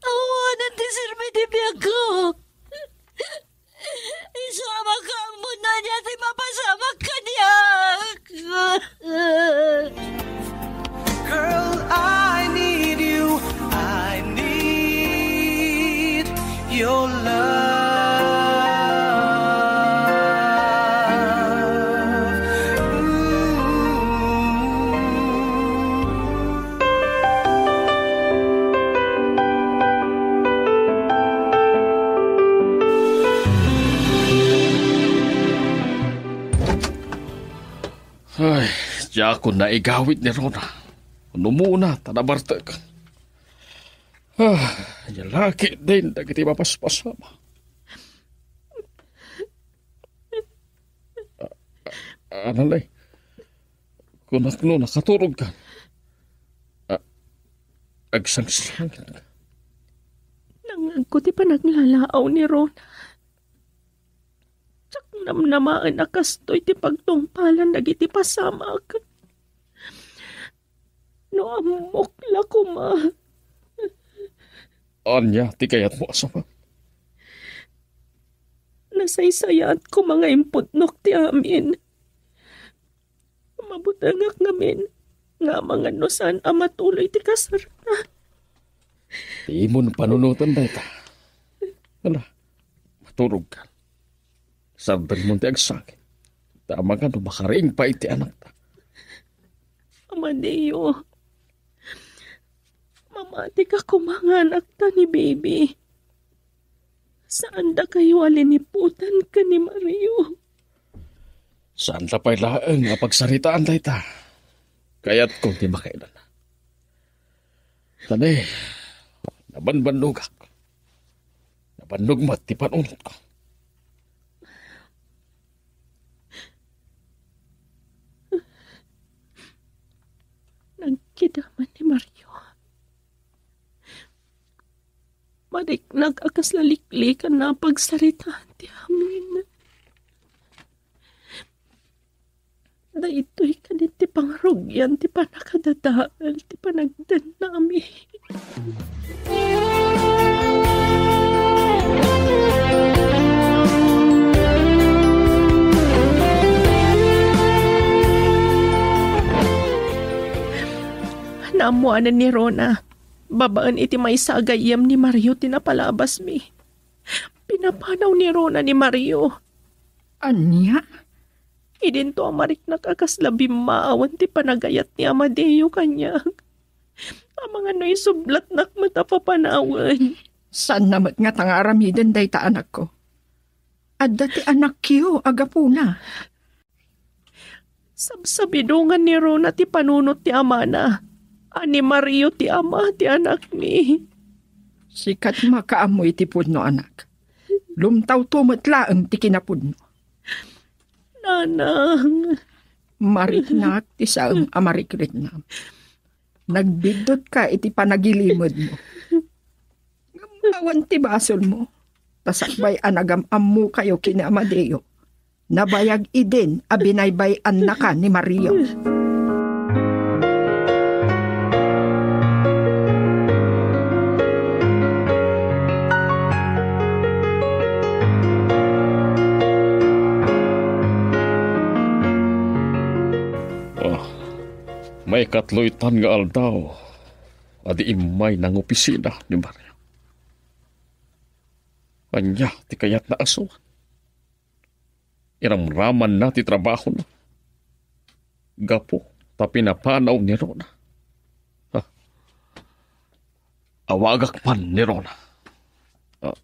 Awanen ti serbi ti biagko. Isu a makaammo no ania ti mapasamak kaniak. Girl, I need you. I need your love. Ooh. Ay, diakon naigawid ni Rona. Numuna ta nabartek. Ah, ania la ketdin dagiti mapaspasama. Ah, ah, Anali, kunak no nakaturogkan. Ah, agsangsangitka. Nangngegko ti panaglalaaw ni Rona. Diak namnamaen a kastoy ti pagtungpalan dagiti pasamak. No ammok la koma. Ania ti kayatmo a sanga? Nasaysayaat koma nga impudnok ti amin. Mabutengak ngamin nga amangan no saan a matuloy ti kasarta. Imon panunoten dayta. Ala, maturogka. Sardenmon ti agsakit. Ta amangan no makariing pay ti anakta. Amadeo, mamatika koma nga anakta ni Baby. Saan dakayo a liniputan ken ni Mario? Saan ta pay laeng a pagsaritaan dayta? Kayatko ti makailana. Tani, nabanbannogak. Nabannog met ti panunotko. Nagkidaman ni Mario. Mariknak a kasla liklikanna a pagsaritaan ti amin. Daytoy kadi ti pangarugian ti pannakadadael ti panagdennami. Naammoanen ni Rona, babaen iti maysa a gayyem ni Mario ti napalabasmi. Pinapanaw ni Rona ni Mario. Ania? Idinto a mariknak a kasla bimmaawen ti panagayat ni Amadeo kaniak. Amangan no isublatnak met a papanawen. Saanna met ngata nga aramiden dayta, anakko? Adda ti anakyo a gapuna. Sabsabidongan ni Rona ti panunot ti amana, a ni Mario ti ama ti anakmi. Sika ti makaammo iti pudno, anak. Lumtawto met laeng ti kinapudno. Nanang. Mariknak ti saan a marikriknam. Nagbiddutka iti panagilimedmo. Ngem awan ti basolmo, ta sakbay a nagam-ammokayo ken ni Amadeo, nabayag idin a binaybay-annaka ni Mario. Ah, maikatlo itan nga aldaw a di immay nangopisina ni Mario. Ania ti kayatna a suan? Iramramanna ti trabahona gapu ta pinapanaw ni Rona. Ha? Awagak man ni Rona. Ah.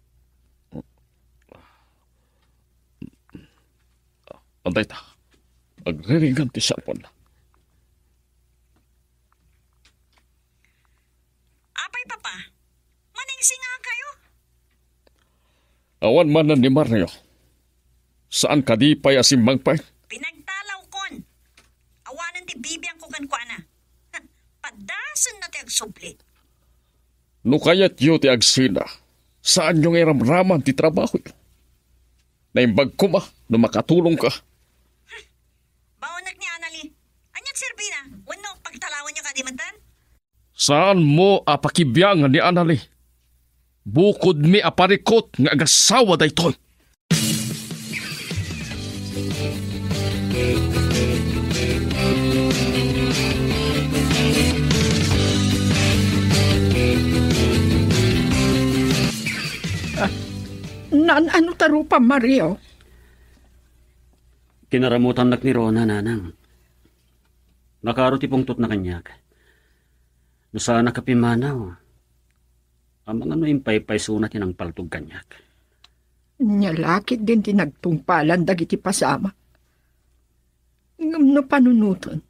Adayta, agriringan ti cellphone. Apay, Papa? Maningsingakayo? Awan manen ni Mario. Saan kadi pay a simmangpet? Pinagtalawkon. Awanen ti bibiangko kenkuana. Padasenna ti agsubli. No kayatyo ti agsina, saanyo nga iramraman ti trabahoyo. Naimbag koma no makatulongka. Baonek ni Anali. Aniat serbina? Wenno pagtalawanyo kadi metten? Saanmo a pakibiangan ni Anali. Bukodmi a parikut nga agasawa daytoy. Ah, naan-ano ta rupam, Mario? Kinaramutannak ni Rona, nanang. Nakaro ti pungtotna kaniak. No saanak a pimmanaw, amangan no impaypaysona ti nangpaltog kaniak. Nia la ketdin ti nagtungpalan dagiti pasamak. Ngem no panunoten,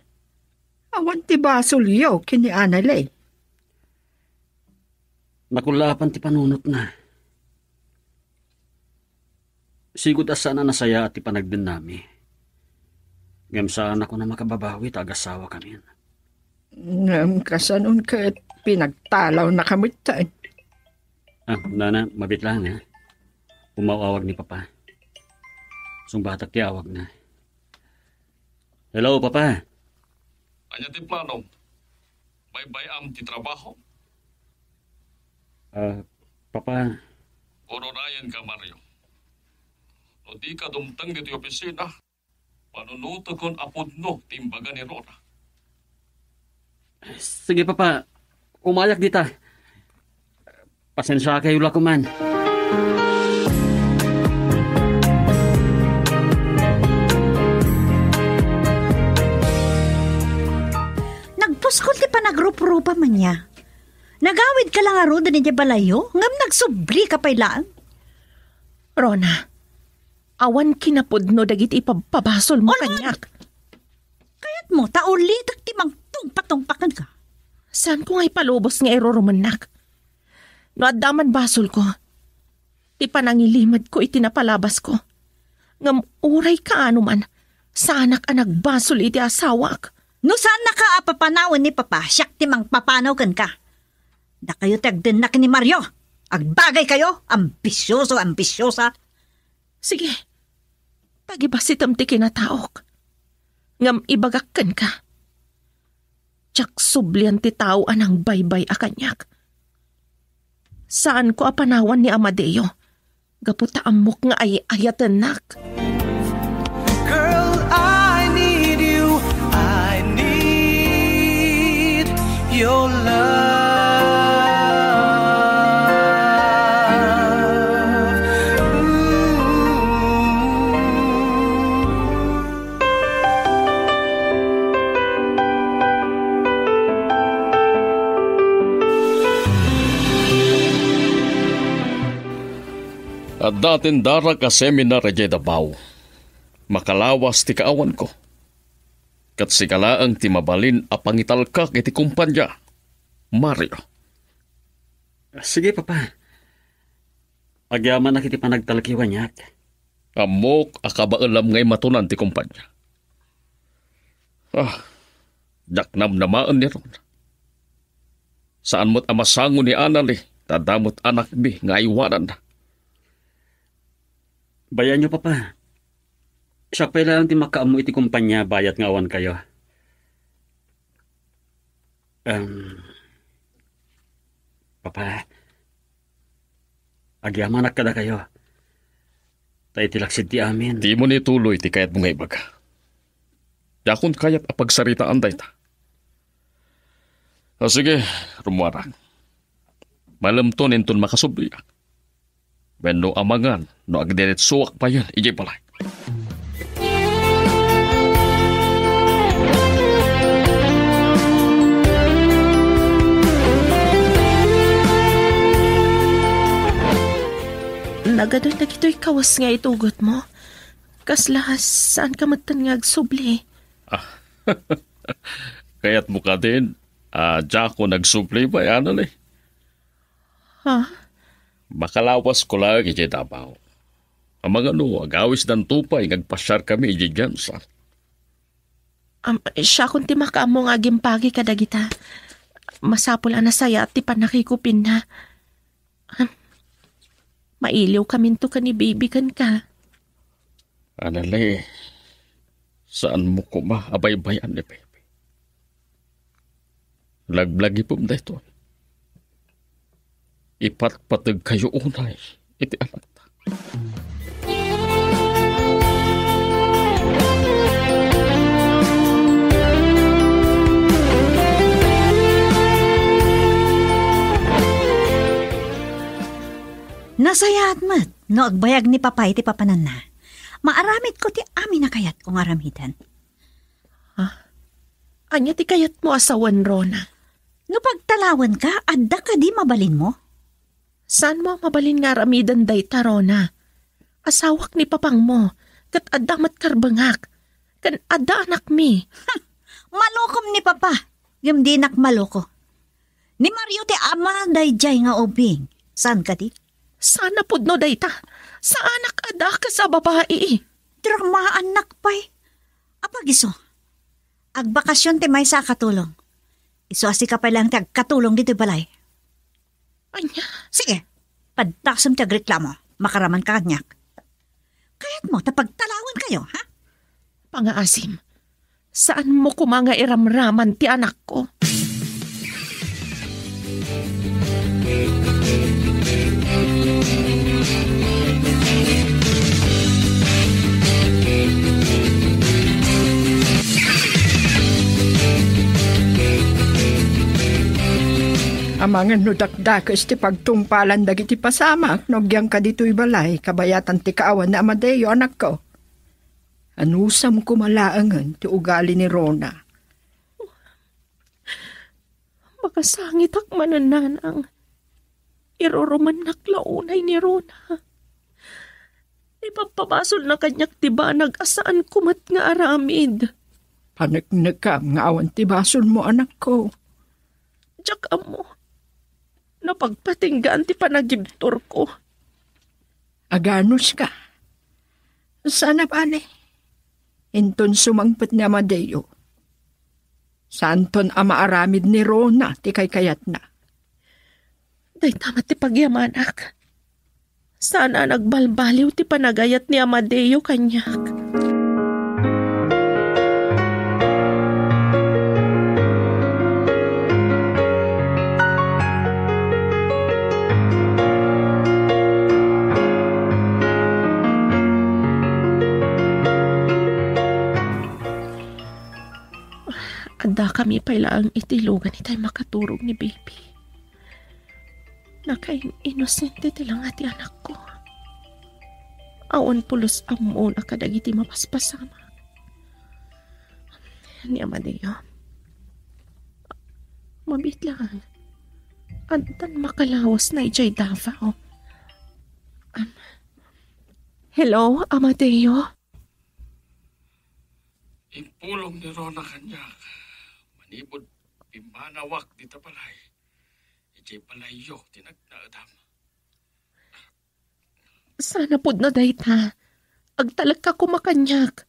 awan ti basolyo ken ni Anali. Nakullaapan ti panunotna. Sigud a saan a nasayaat ti panagdennami. Ngem saanakon a makababawi ta agasawakamin. Ngem kasanon ket pinagtalawnaka metten? Ah, nana, mabit lang, ha? Umaw-awag ni Papa. Sungbatak ti awagna. Hello, Papa. Ania ti planom? Baybay-am ti trabaho? Ah, Papa. Urunayen ka, Mario. No di ka dumteng ditoy opisina, panunotekon a pudno ti imbaga ni Rona. Sige, Papa. Umayak dita. Pasensiakayo la koman. Nagpuskol ti panagruprupa man ya. Nagawid ka la ngaruden idiay balayyo, ngem nagsubli ka pay laeng. Rona, awan kinapudno dagiti ipabpabasolmo kaniak. Kayatmo ta ulitek ti mangtungpatungpa kenka? Saanko nga ipalubos nga irurumennak. No adda man basolko, ti panangilimedko iti napalabasko. Ngem uray kaano man, saanak a nagbasol iti asawak. No saannaka a papanawen ni Papa, siak ti mangpapanaw kenka. Dakayo ti agdennak ni Mario. Agbagaykayo, ambisioso, ambisiosa. Sige, pagibasitem ti kinataok. Ngem ibagak kenka, diak sublian ti tao a nangbaybay a kaniak. Saanko a panawan ni Amadeo gapu ta ammok nga ay-ayatennak. Girl, I need you. I need your love. Ooh. Adda tindarak a seminar idiay Davao. Makalawas ti kaawanko. Ket sika laeng ti mabalin a pangitalkak iti kompania, Mario. Sige, Papa. Agyamanak iti panagtalkiw kaniak. Ammok a kabaelam nga imatunan ti kompania. Ah, diak namnamaen ni Ron. Saan met a masango ni Anali, ta adda met anakmi nga aywananna. Bayanyo, Papa. Siak pay laeng ti makaammo iti kompania bayat nga awan kayo. Em, Papa, agyamanak kadakayo. Ta iti laksid ti amin. Dimo ni tuloy ti kayatmo nga ibaga. Diakon kayat a pagsaritaan dayta. O sige, rummuarak. Malemton inton makasubliak. Wenno amangan no agdiretsoak payen idiay balay. Nagada dagitoy kawes nga itugot mo. Kasla, saan ka metten nga agsubli? Ah, kayat mo kadin, ah, diak agsubli, bay, ano ni? Ha? Makalawas ko laeng idiay Davao. Amangan no, agawisdanto pay nga agpasiar kami idiay Gensan. Am, siakon ti makaammo nga agimpagi kadagita. Masapul a nasayaat ti pannakikupinna. Am, mailiw kaminto ken ni Baby kenka. Anali, saan mo koma a baybay-an ni Baby? Laglagipem daytoy. Ipatpateg kayo unay iti anakta. Nasayaat met no agbayag ni Papa iti papananna. Maaramidko ti amin a kayatko nga aramiden. Ha? Ania ti kayatmo a sawen, Rona? No pagtalawenka, adda kadi mabalinmo? Saanmo a mabalin nga aramiden dayta, Rona? Asawak ni papangmo, ket adda met karbengak, ken adda anakmi. Ha! Malokom ni Papa, ngem dinak maloko. Ni Mario ti ama daydiay nga ubing. Saan kadi? Saan a pudno dayta? Saanak a dakes a babai. Dramaannak pay. Apag isu, agbakasyon ti maysa a katulong. Isu a sika pay laeng ti agkatulong ditoy balay. Ania? Sige, padasem ti agreklamo. Makaraman ka kaniak. Kayatmo ta pagtalawenkayo, ha? Pangaasim, saanmo koma nga iramraman ti anakko. Amangan no dakdakes ti pagtungpalan dagiti pasamak no agyanka ditoy balay kabayatan ti kaawan ni Amadeo, anakko. Anusam koma laengen ti ugali ni Rona. Makasangitak manen, nanang. Irurumennak la unay ni Rona. Ipappabasolna kaniak ti banag a saanko met nga aramid. Paneknekam nga awan ti basolmo, anakko. Diak ammo. Napagpatinggaan ti panagibturko. Aganuska. Saan a bale. Inton sumangpet ni Amadeo, saanton a maaramid ni Rona ti kaykayatna. Dayta met ti pagyamanak. Saan a nagbalbaliw ti panagayat ni Amadeo kaniak. Addakami pay laeng iti lugan itay makaturog ni Baby. Nakain-inosente ti langa ti anakko. Awan pulos ammona kadagiti mapaspasamak. Ni Amadeo, mabiit lang. Addan makalawasna idiay Davao. Am, hello, Amadeo? Impulong ni Rona kaniak manipud pimmanawak dita balay. Idiay balayyo ti nagnaedam. Saan a pudno dayta. Agtalekka koma kaniak.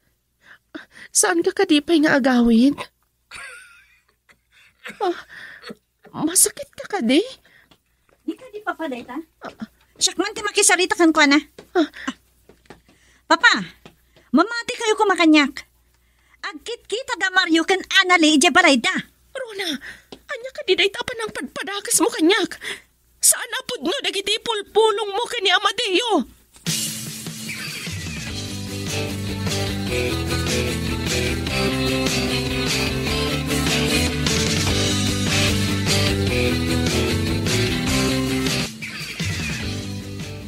Saanka kadi pay nga agawid? Ah, Masakit ka kadi? Di kadi, Papa, dayta? Siak man ti makisarita kenkuana. Ah. Papa, mamati kayo koma kaniak. Agkitkita da Mario ken Anali idiay balayda. Rona, ania kadi dayta a panangpadpadakesmo kaniak? Saan a pudno dagiti pulpulongmo ken ni Amadeo.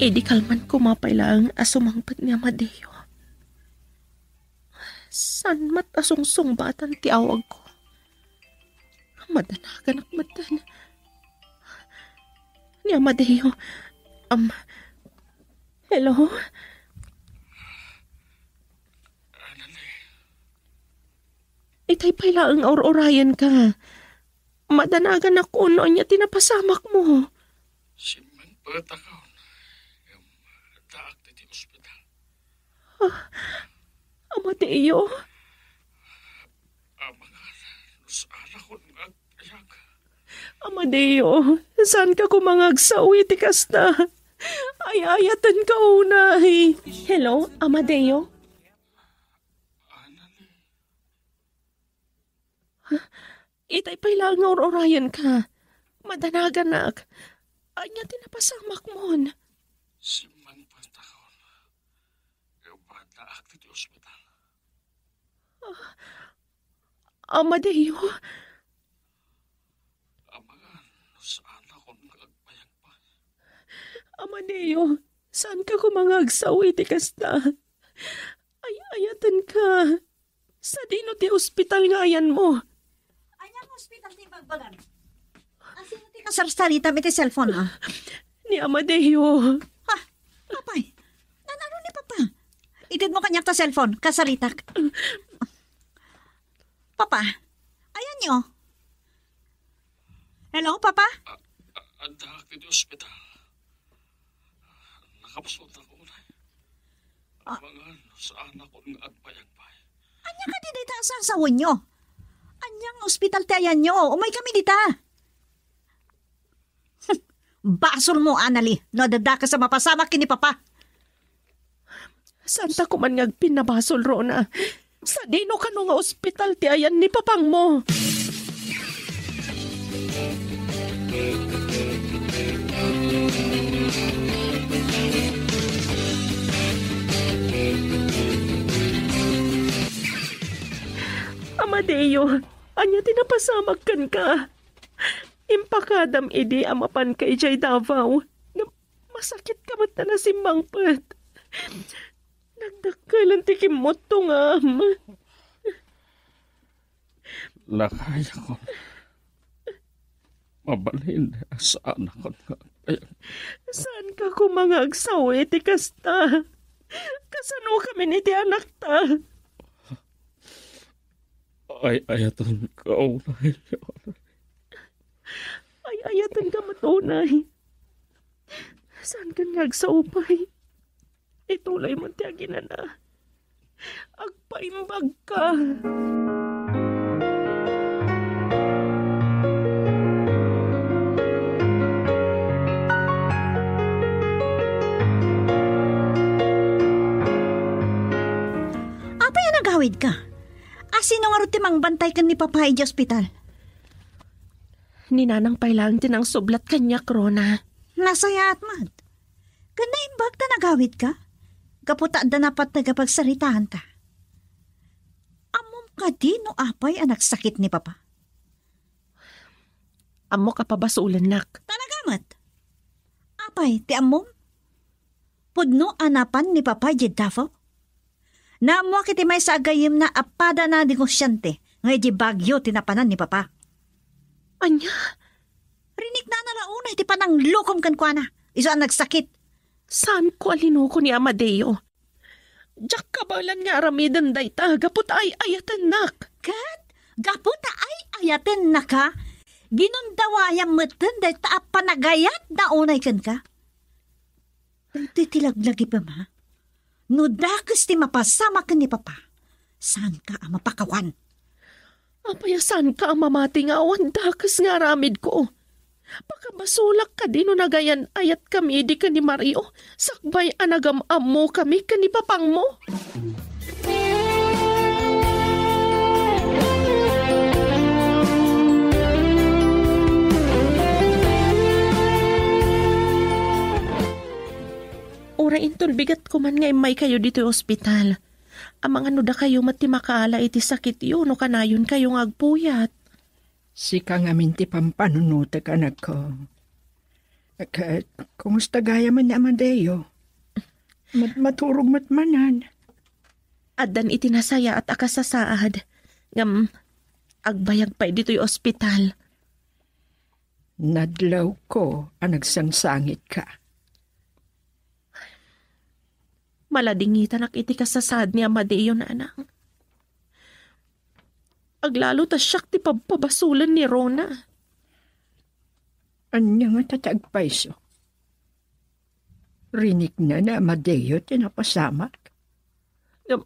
Idi kalman koma pay laeng a sumangpet ni Amadeo. Saan met a sungsungbatan ti awagko. Madanaganak metten. Ni Amadeo. Am, hello? Itay pay laeng a ur-urayenka. Madanaganak no ania ti napasamakmo. Simmangpetakon. Addaak ditoy ospital. Ah, Amadeo? Amangan, no saanakon nga agpayag. Amadeo, saanka koma nga agsao iti kasta? Ay-ayatenka unay. Hello, Amadeo? Anali. Itay pay laeng nga ur-urayenka. Madanaganak. Ania ti napasamakmon? Simmangpetakon. Addaak ditoy ospital. Ah, Amadeo? Amangan, no saanakon nga agpayagpay. Amadeo, saanka koma nga agsao iti kasta? Ay-ayatenka. Sadino ti ospital nga ayanmo? Ania nga ospital ti ibagbagam? Asino ti kasarsaritam iti cellphone, ah? Ni Amadeo. Ha? Apay, nanano ni Papa? Itedmo kaniak ta cellphone, kasaritak. Papa, ayanyo? Hello, Papa? A-, a-, addaak iti ospital. Nakapusotak unay. Ah. Amangan, saanakon nga agpayagpay. Ania kadi dayta a sasawenyo? Ania nga ospital ti ayanyo? Umaykami dita. Basolmo, Anali, no adda dakes a mapasamak ken ni Papa. Saanta koman nga agpinnabasol, Rona. Sadino kano nga ospital ti ayan ni Papangmo? Amadeo, ania ti napasamak kenka? Impakadam idi a mapanka idiay Davao. Ngem masakitka met ta nasimmangpet. Nagdakkelen ti kimmutongam. Nakayakon. Mabalin a saanakon nga agpayag. Saanka koma nga agsao iti kasta? Kasanokamin iti anakta? Ay-ayatenka unay. Ay-ayatenka met unay. Saankan nga agsao pay? Ituloy mo ti aginana. Agpaimbagka. Apay a nagawidka? Asino ngarud ti mangbantay ken ni Papa idiay ospital? Ni Nanang pay laeng ti nangsublat kaniak, Rona. Nasayaat met. Ken naimbag ta nagawidka? Gapu ta adda napateg a pagsaritaanta. Ammom kadi no apay a nagsakit ni Papa? Ammok a pabasolennak. Talaga met? Apay ti ammom? Pudno a napan ni Papa idiay Davao? Naammoak iti maysa a gayyemna a padana a negosiante nga idiay Baguio ti napanan ni Papa. Ania? Riniknana la unay ti pananglokom kenkuana, isu a nagsakit. Saanko a linuko ni Amadeo. Diak kabaelan nga aramiden dayta gapu ta ay-ayatennak. Ket gapu ta ay-ayatennaka, ginundawayam metten dayta a panagayatna unay kenka. Daytoy ti laglagipem, ha? No dakes ti mapasamak ken ni Papa, saanka a mapakawan. Apay a saanka a mamati nga awan dakes nga aramidko? Pakabasolak kadi no nagayan-ayatkami idi ken ni Mario, sakbay a nagam-ammokami ken ni papangmo? Uray inton bigat koman nga immaykayo ditoy ospital. Amangan no dakayo met ti makaala iti sakityo no kanayonkayo nga agpuyat. Sika ngamin ti pampanunotek, anakko. Ket kumusta gayam ni Amadeo? Mat-, maturog met manen. Addan iti nasayaat a kasasaad, ngem agbayag pay ditoy ospital. Nadlawko a nagsangsangitka. Maladingitanak iti kasasaad ni Amadeo, nanang. Aglalo ta siak ti pabpabasolen ni Rona. Ania ngata ti agpayso? Rinikna ni Amadeo ti napasamak. Ngem,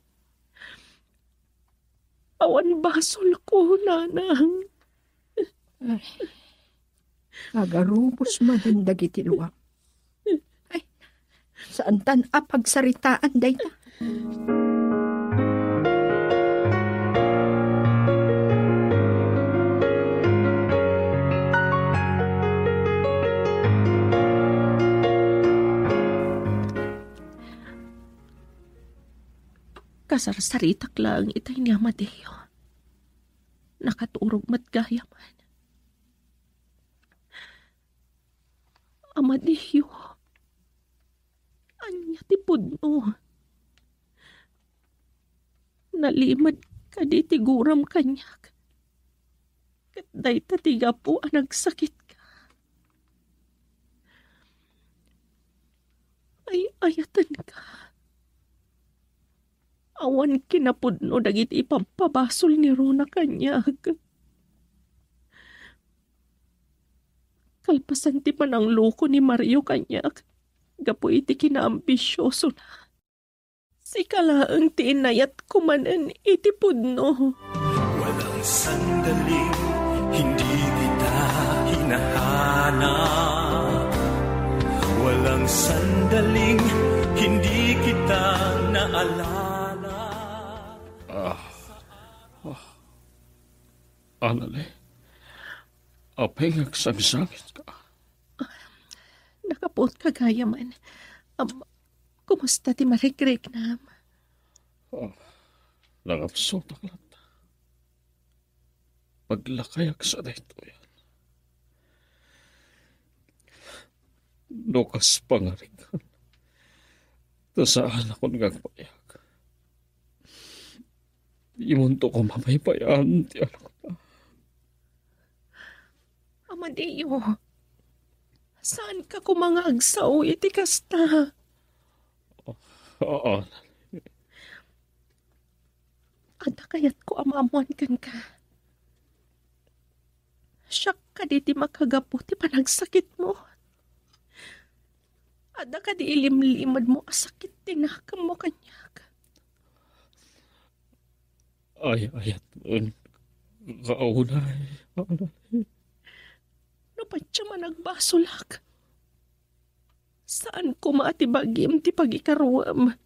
awan basolko, nanang. Ay, agarubos manen dagiti luam. Ay, saantan a pagsaritaan dayta. Kasarsaritak laeng itay ni Amadeo. Nakaturog met gayamen. Amadeo, ania ti pudno? Nalimed kadi ti guram kaniak? Ket dayta ti gapu a nagsakitka. Ay-ayatenka. Awan kinapudno dagiti ipabpabasol ni Rona kaniak. Kalpasan ti panangloko ni Mario kaniak gapu iti kinaambisiosona, sika laeng ti inayatko manen iti pudno. Walang sandaling hindi kita hinahanap. Walang sandaling hindi kita naalala. Ah. Ah. Anali, apay nga agsangsangitka? Nakapuotka gayamen. Am, kumusta ti marikriknam? Ah, nangabsutak latta. Paglakayak sa daytoy. No kas pangarigan, ta saanakon nga agbayag. Dimonto koma paypayan ti anakna. Amadeo, saanka koma nga agsao iti kasta? Oo. Adda kayatko a maammoan kenka. Siak kadi ti makagapu ti panagsakitmo? Adda kadi ilimlimedmo a sakit ti nakemmo kaniak? Ay-ayatmo, kaunay. No patiem a nagbasolak, saan koma ti bagim ti pagikaruem.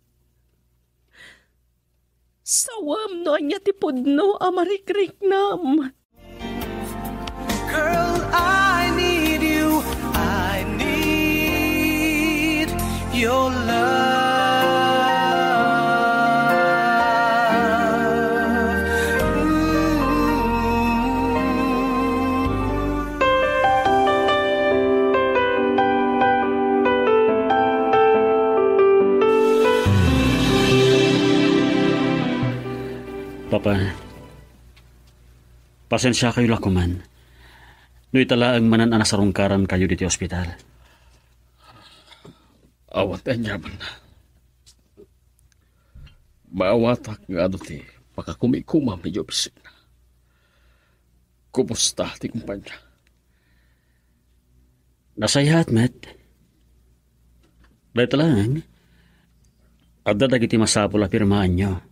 Sawem no ania ti pudno a marikriknam. Girl, I need you. I need your love. Ooh. Papa, pasensiakayo la koman no ita laeng manen a nasarungkarankayo ditoy ospital. Awan ti aniamanna. Maawatak nga adu ti pakakumikumam idiay opisina. Kumusta ti kumpanya? Nasayaat met. Dayta laeng, adda dagiti masapul a pirmaanyo.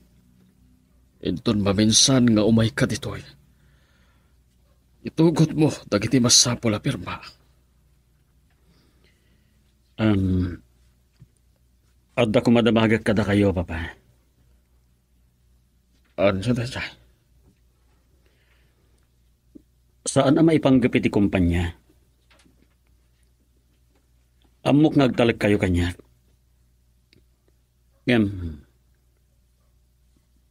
Inton maminsan nga umayka ditoy, Itugotmo dagiti masapul a pirma. Em, adda koma damagek kadakayo, Papa. Ania daydiay? Saan a maipanggep iti kompania. Ammok nga agtalekkayo kaniak. Ngem,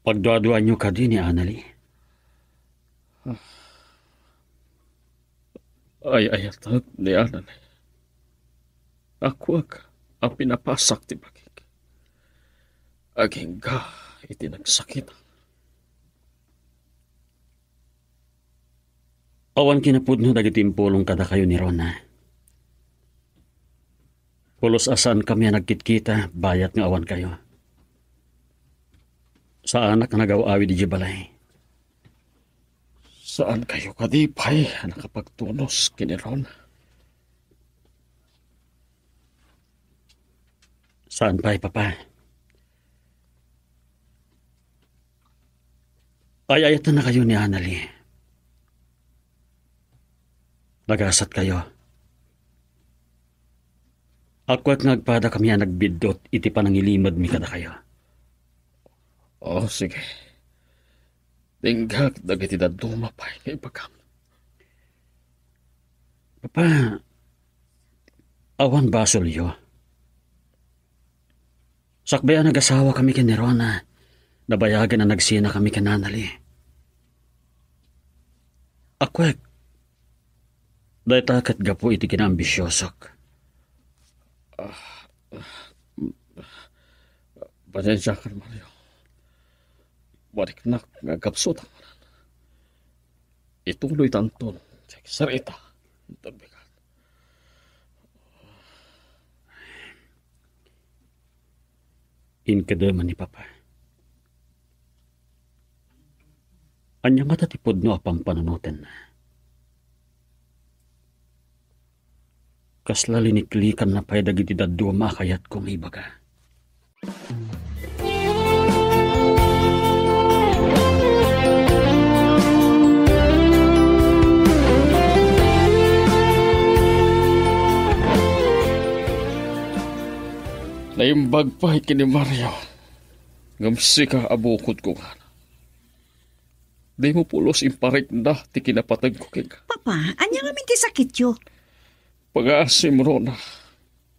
pagduaduaanyo kadi ni Anali? Ay-ayatek ni Anali. Akuak a pinapasak ti bagik. Agingga iti nagsakit. Awan kinapudno dagiti impulong kadakayo ni Rona. Pulos a saankami a nagkitkita, bayat nga awankayo. Saanak a nagaw-awid idiay balay. Saankayo kadi pay a nakapagtunos ken ni Rona? Saan pay, Papa. Ay-ayatennakayo ni Anali. Nagasatkayo. Akuak nga agpadakami a nagbiddut iti panangilimedmi kadakayo. O, sige. Dinggak dagiti dadduma pay nga ibagam. Papa, awan basolyo. Sakbay a nagasawakami ken ni Rona, nabayagen a nagsinakami ken Anali. Akuak, dayta ket gapu iti kinaambisiosok. Ah, ah, Pasensiakan, Mario. Mariknak nga agkapsutak manen. Ituloytanton ti agsarita. Inton bigat. Inkademan ni Papa. Ania ngata ti pudno a pampanunotenna? Kasla liniklikanna pay dagiti dadduma a kayatko nga ibaga. Naimbag pay ken ni Mario, ngem sika a bukodko ngana. Dimo pulos imparikna ti kinapategko kenka. Papa, ania ngamin ti sakityo? Pagaasim, Rona.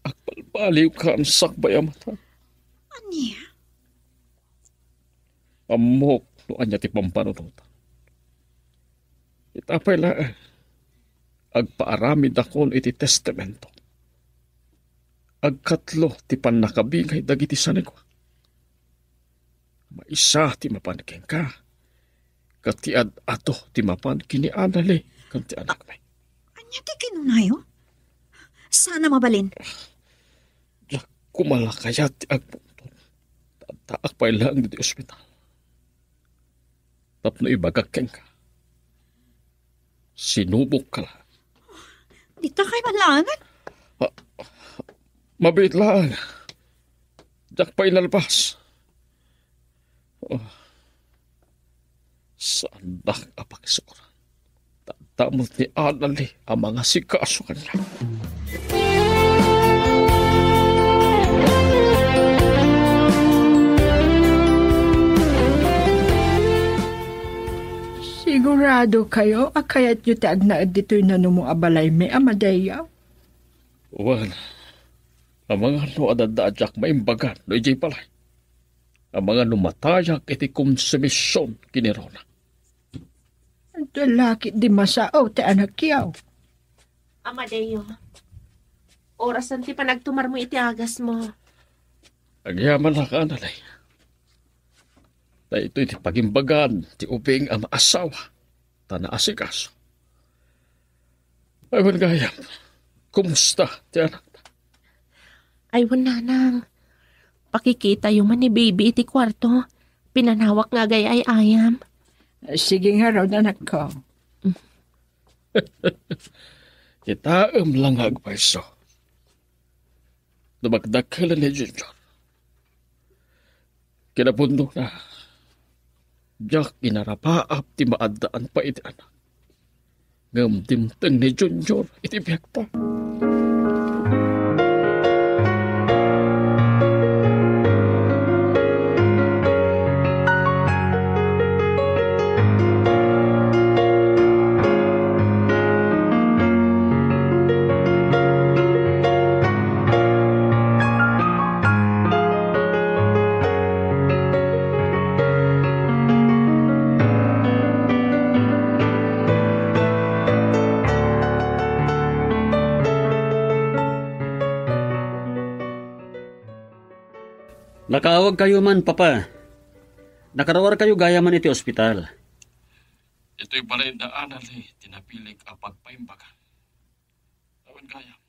Agbalbaliwkan sakbay a matan. Ania? Ammok no ania ti pampanunotan. Ita pay laeng, agpaaramidakon iti testamento. Agkatlo ti pannakabingay dagiti sanikuak. Maysa ti mapan kenka, ket ti ad-adu ti mapan ken ni Anali ken ti anakmi. Ania ti kinunayo? Saan a mabalin. Diak koma la kayat ti agpungtot. Addaak pay laeng ditoy ospital tapno ibagak kenka. Sinubokka la. Dita kay man laengen? Ah, mabiit laeng. Diak pay nalpas. Oh, saandak a pakisuran. Tadda met ni Anali a mangasikaso kaniak. Sigurado kayo a kayatyo ti agnaed ditoy nanumo a balaymi, Amadeo? Wen, amangan no adda a diak maimbagan no idiay balay. Amangan no matayak iti konsumision ken ni Rona. Adu la ketdi masao ti anakyo. Amadeo, orasen ti panagtumarmo iti agasmo. Agyamanak, Anali. Daytoy ti pagimbagan ti ubing a maasawa ta naasikaso. Ay, wen gayam, kumusta ti anakta? Ay, wen, nanang. Pakikitayo man ni baby iti kuarto. Pinanawak nga agay-ay-ayam. Sige ngarud, anakko. Kitaem la nga agpayso. Dumakdakkel ni Junior. Kinapudnona, diak inarapaap ti maaddaan pay iti anak. Ngem dimteng ni Junior iti biagta. Nakaawagkayo man, Papa. Nakaruarkayo gayam iti ospital. Ditoy balay da Anali ti napilik a pagpaimbagan. Awan gayam.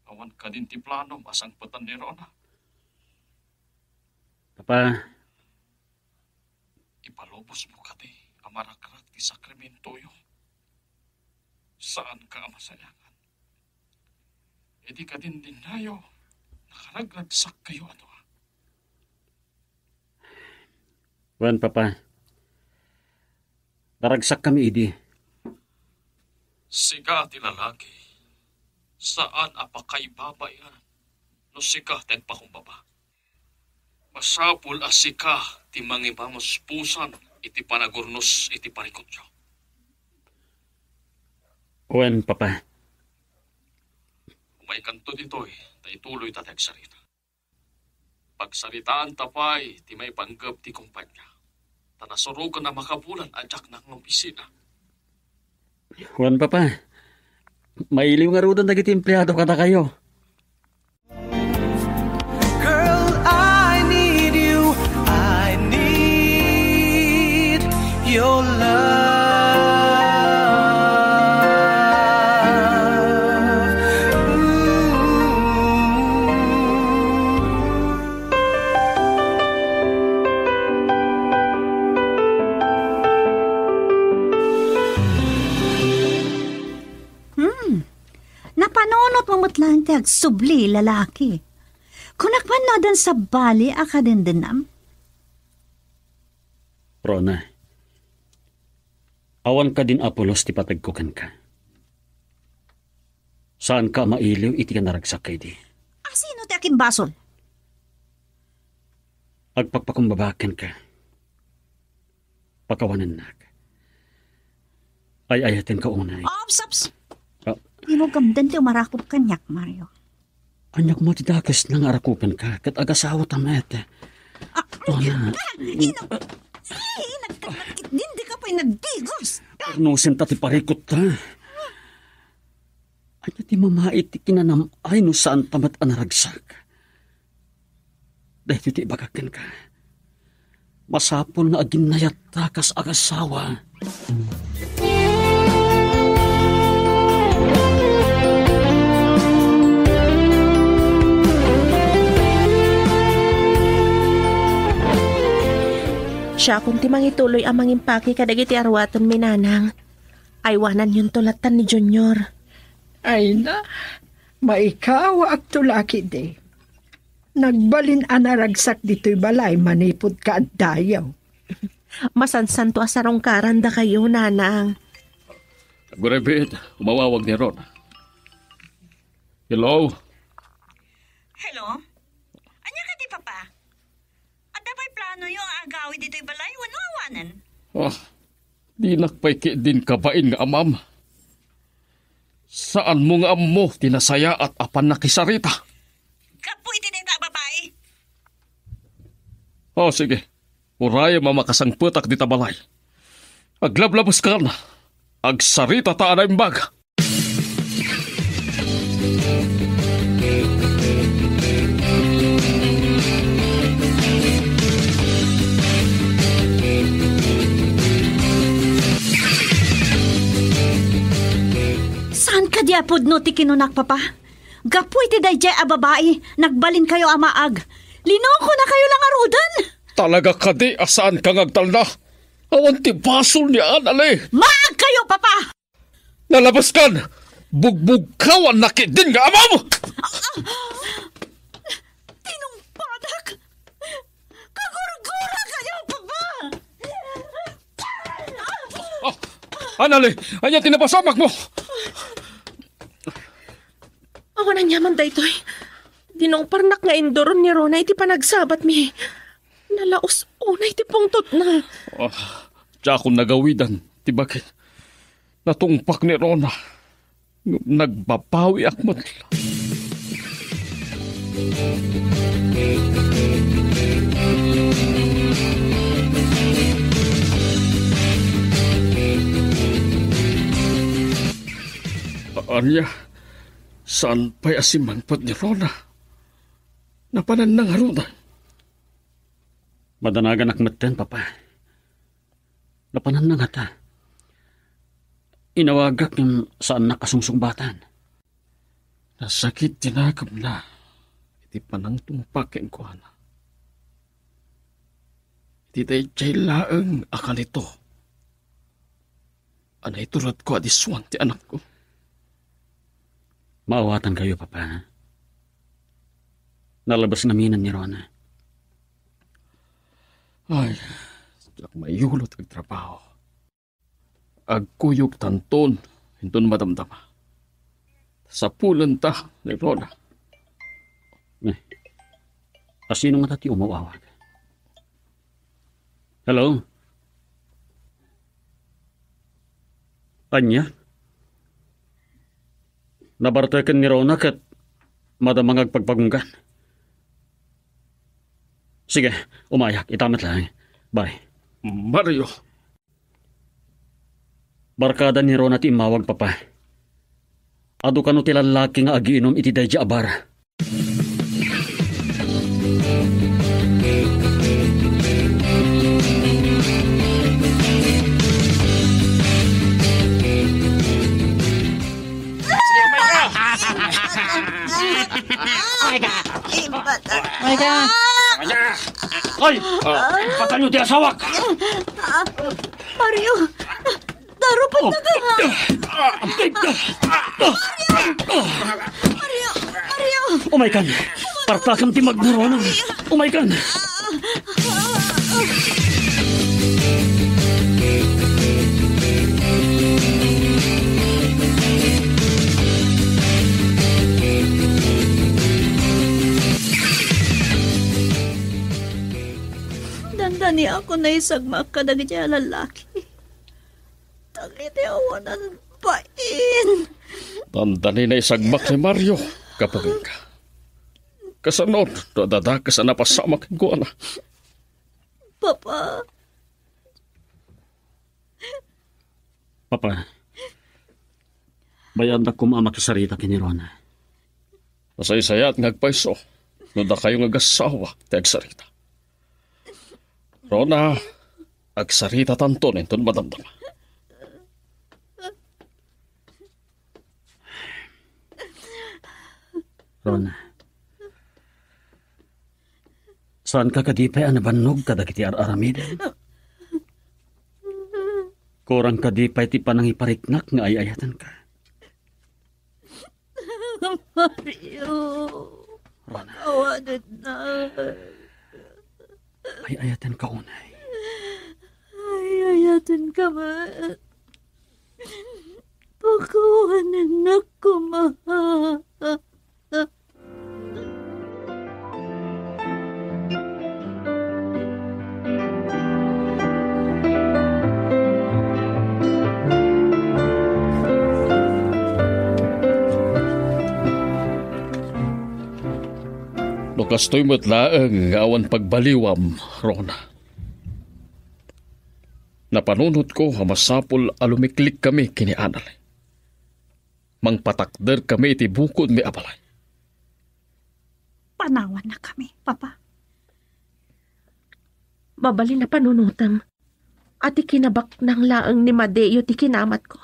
Awan kadin ti planom a sangpetan ni Rona. Papa. Ipalubosmo kadi a marakrak ti sakramentoyo. Saanka a masayangan. Idi kadindinnayo, nakaragragsakkayo a dua. Wen, Papa. Naragsakkami idi. Sika ti lalaki, saan a pakaibabaian no sika ti agpakumbaba. Masapul a sika ti mangipamuspusan iti panagurnos iti parikutyo. Wen, Papa. Umaykanto ditoy, ta ituloyta ti agsarita. Pagsaritaanta pay ti maipanggep ti kumpanya. Ta nasuroken a makabulan a diak nangopisina. Wen, Papa. Mailiw ngaruden dagiti empleado kadakayo. Girl, I need you. I need your love. Ooh. Hmm. Napanunotmo met laeng ti agsubli, lalaki. Kunak man no addan sabali a kadindinam? Rona, awan kadin Apolos ti patagko kenka. Saanka a mailiw iti naragsak idi. A sino ti akimbasol? Agpakpakumbaba kenka. Pakawanennak. Ay-ayatenka unay. Ops, ops! Ah. Dimo gamden ti umarakop kaniak, Mario. Ania koma ti dakesna nga arakupenka ket agasawata met? Ah, Rona. Ah, ina-, eh, nagkakit din, di ka pay nagdigos. Purnosenta ti parikutta. Ania ti mamait ti kinanam-ay no saanta met a naragsak? Daytoy ti ibagak kenka. Masapul nga aginnayatta kas agasawa. Siakon ti mangituloy a mangimpaki kadagiti aruatenmi, nanang. Aywananyonto lattan ni Junior. Ay na, maikawaakto la ketdi. Nagbalin a naragsak ditoy balay manipud kaaddayo. Masansanto a sarungkaran dakayo, nanang. Aguray biit, umawawag ni Rona. Hello? Hello? Ania kadi, Papa? Adda pay planoyo nga agawid ditoy balay wenno awanen? Ah, dinak pay ketdin kabain nga amam. Saanmo nga ammo ti nasayaat a pannakisarita. Gapu iti dayta a babai. Oh, sige. Uray a makasangpetak dita balay. Aglablabeskan. Agsaritata a naimbag. Saan kadi a pudno ti kinunak, Papa? Gapu iti daydiay a babai, nagbalinkayo a maag. Linokonakayo la ngaruden! Talaga kadi a saanka nga agtalna? Awan ti basol ni Anali. Maagkayo, Papa! Nalabaskan! Bugbugkawannak ketdin nga amam! Tinungpadak! Kagurgurakayo, Papa! Ah! Anali, ania ti napasamakmo? Awan aniaman daytoy. Dinungparnak nga induron ni Rona iti panagsabatmi. Nalaus unay ti pungtotna. Ah, diakon nagawidan ti bagi. Natungpak ni Rona. Ngem nagbabawiak met la. Ania, saan pay a simmangpet ni Rona? Napananna ngarud. Madanaganak metten, Papa. Napananna ngata. Inawagak ngem saannak a sungsungbatan. Nasakit ti nakemna iti panangtungpak kenkuana. Iti daydiay laeng a kalito a naituredko a diswan ti anakko. Maawatankayo, Papa. Nalabes ngamin ni Rona. Ay, diak maiyulot agtrabaho. Agkuyogtanton inton madamdama. Sapulenta ni Rona. Eh, asino ngata ti umaw-awag? Hello? Ania? Nabarteken ni Rona ket madama nga agpagpagunggan. Sige, umayak. Ita met laeng. Bye. Mario. Barkada ni Rona ti immawag, Papa. Adu kano ti lallaki nga agiinum iti daydiay a bar. Sige, umayak ka! Umayak ka! Ay! Ah, ipatay niyo ti asawak! Mario! Darupat na ka! Mario! Mario! Umaykan! Partakam ti magna, Rona! Umaykan! Dandaniak a naisagmak kadagiti a lallaki. Dagiti awanan bain. Dandani naisagmak ni Mario, kapagingga. Kasano no adda dakes a napasamak kenkuana? Papa. Papa, bay-andak koma a makisarita ken ni Rona. Nasaysayat nga agpayso no dakayo nga agassawa ti agsarita. Rona, agsaritatanton inton madamdama. Rona, saanka kadi pay a nabannog kadagiti ar-aramidem? Kurang kadi pay ti panangipariknak nga ay-ayatenka? Mario, Rona. Pakawanennak. Ay-ayatenka unay. Ay-ayatenka met. Pakawanennak koma. No kastoy met laeng nga awan pagbaliwam, Rona, napanunotko a masapul a lumiklikkami ken ni Anali. Mangpatakderkami iti bukodmi a balay. Panawannakami, Papa. Mabalin a panunotem a ti kinabaknang laeng ni Madeo ti kinamatko.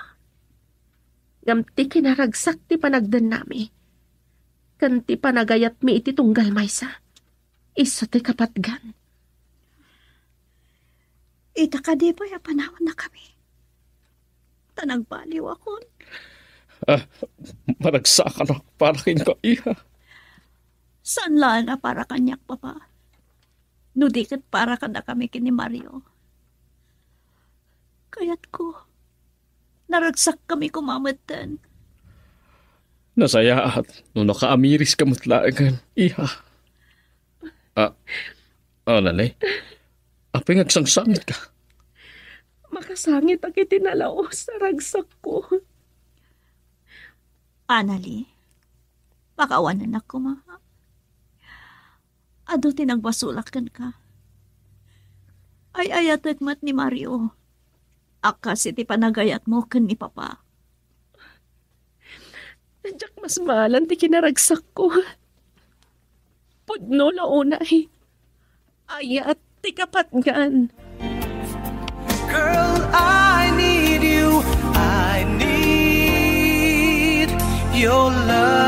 Ngem ti kinaragsak ti panagdennami ken ti panagayatmi iti tunggal maysa, isu ti kapatgan. Ita kadi pay a panawannakami? Ta nagbaliwakon. Ah, maragsakanak para kenka, iha. Saan laeng a para kaniak, Papa? No di ket para kadakami ken ni Mario. Kayatko, Naragsakkami koma metten. Nasayaat no nakaamiriska met laengen, iha. Ah, Anali, apay nga agsangsangitka? Makasangit a iti nalaus a ragsakko. Anali, pakawanennak koma. Adu ti nagbasolak kenka. Ay-ayatek met ni Mario a kas iti panagayatmo ken ni Papa. Diak masmalan ti kinaragsakko. Pudno la unay. Ayat ti kapatgan. Girl, I need you. I need your love.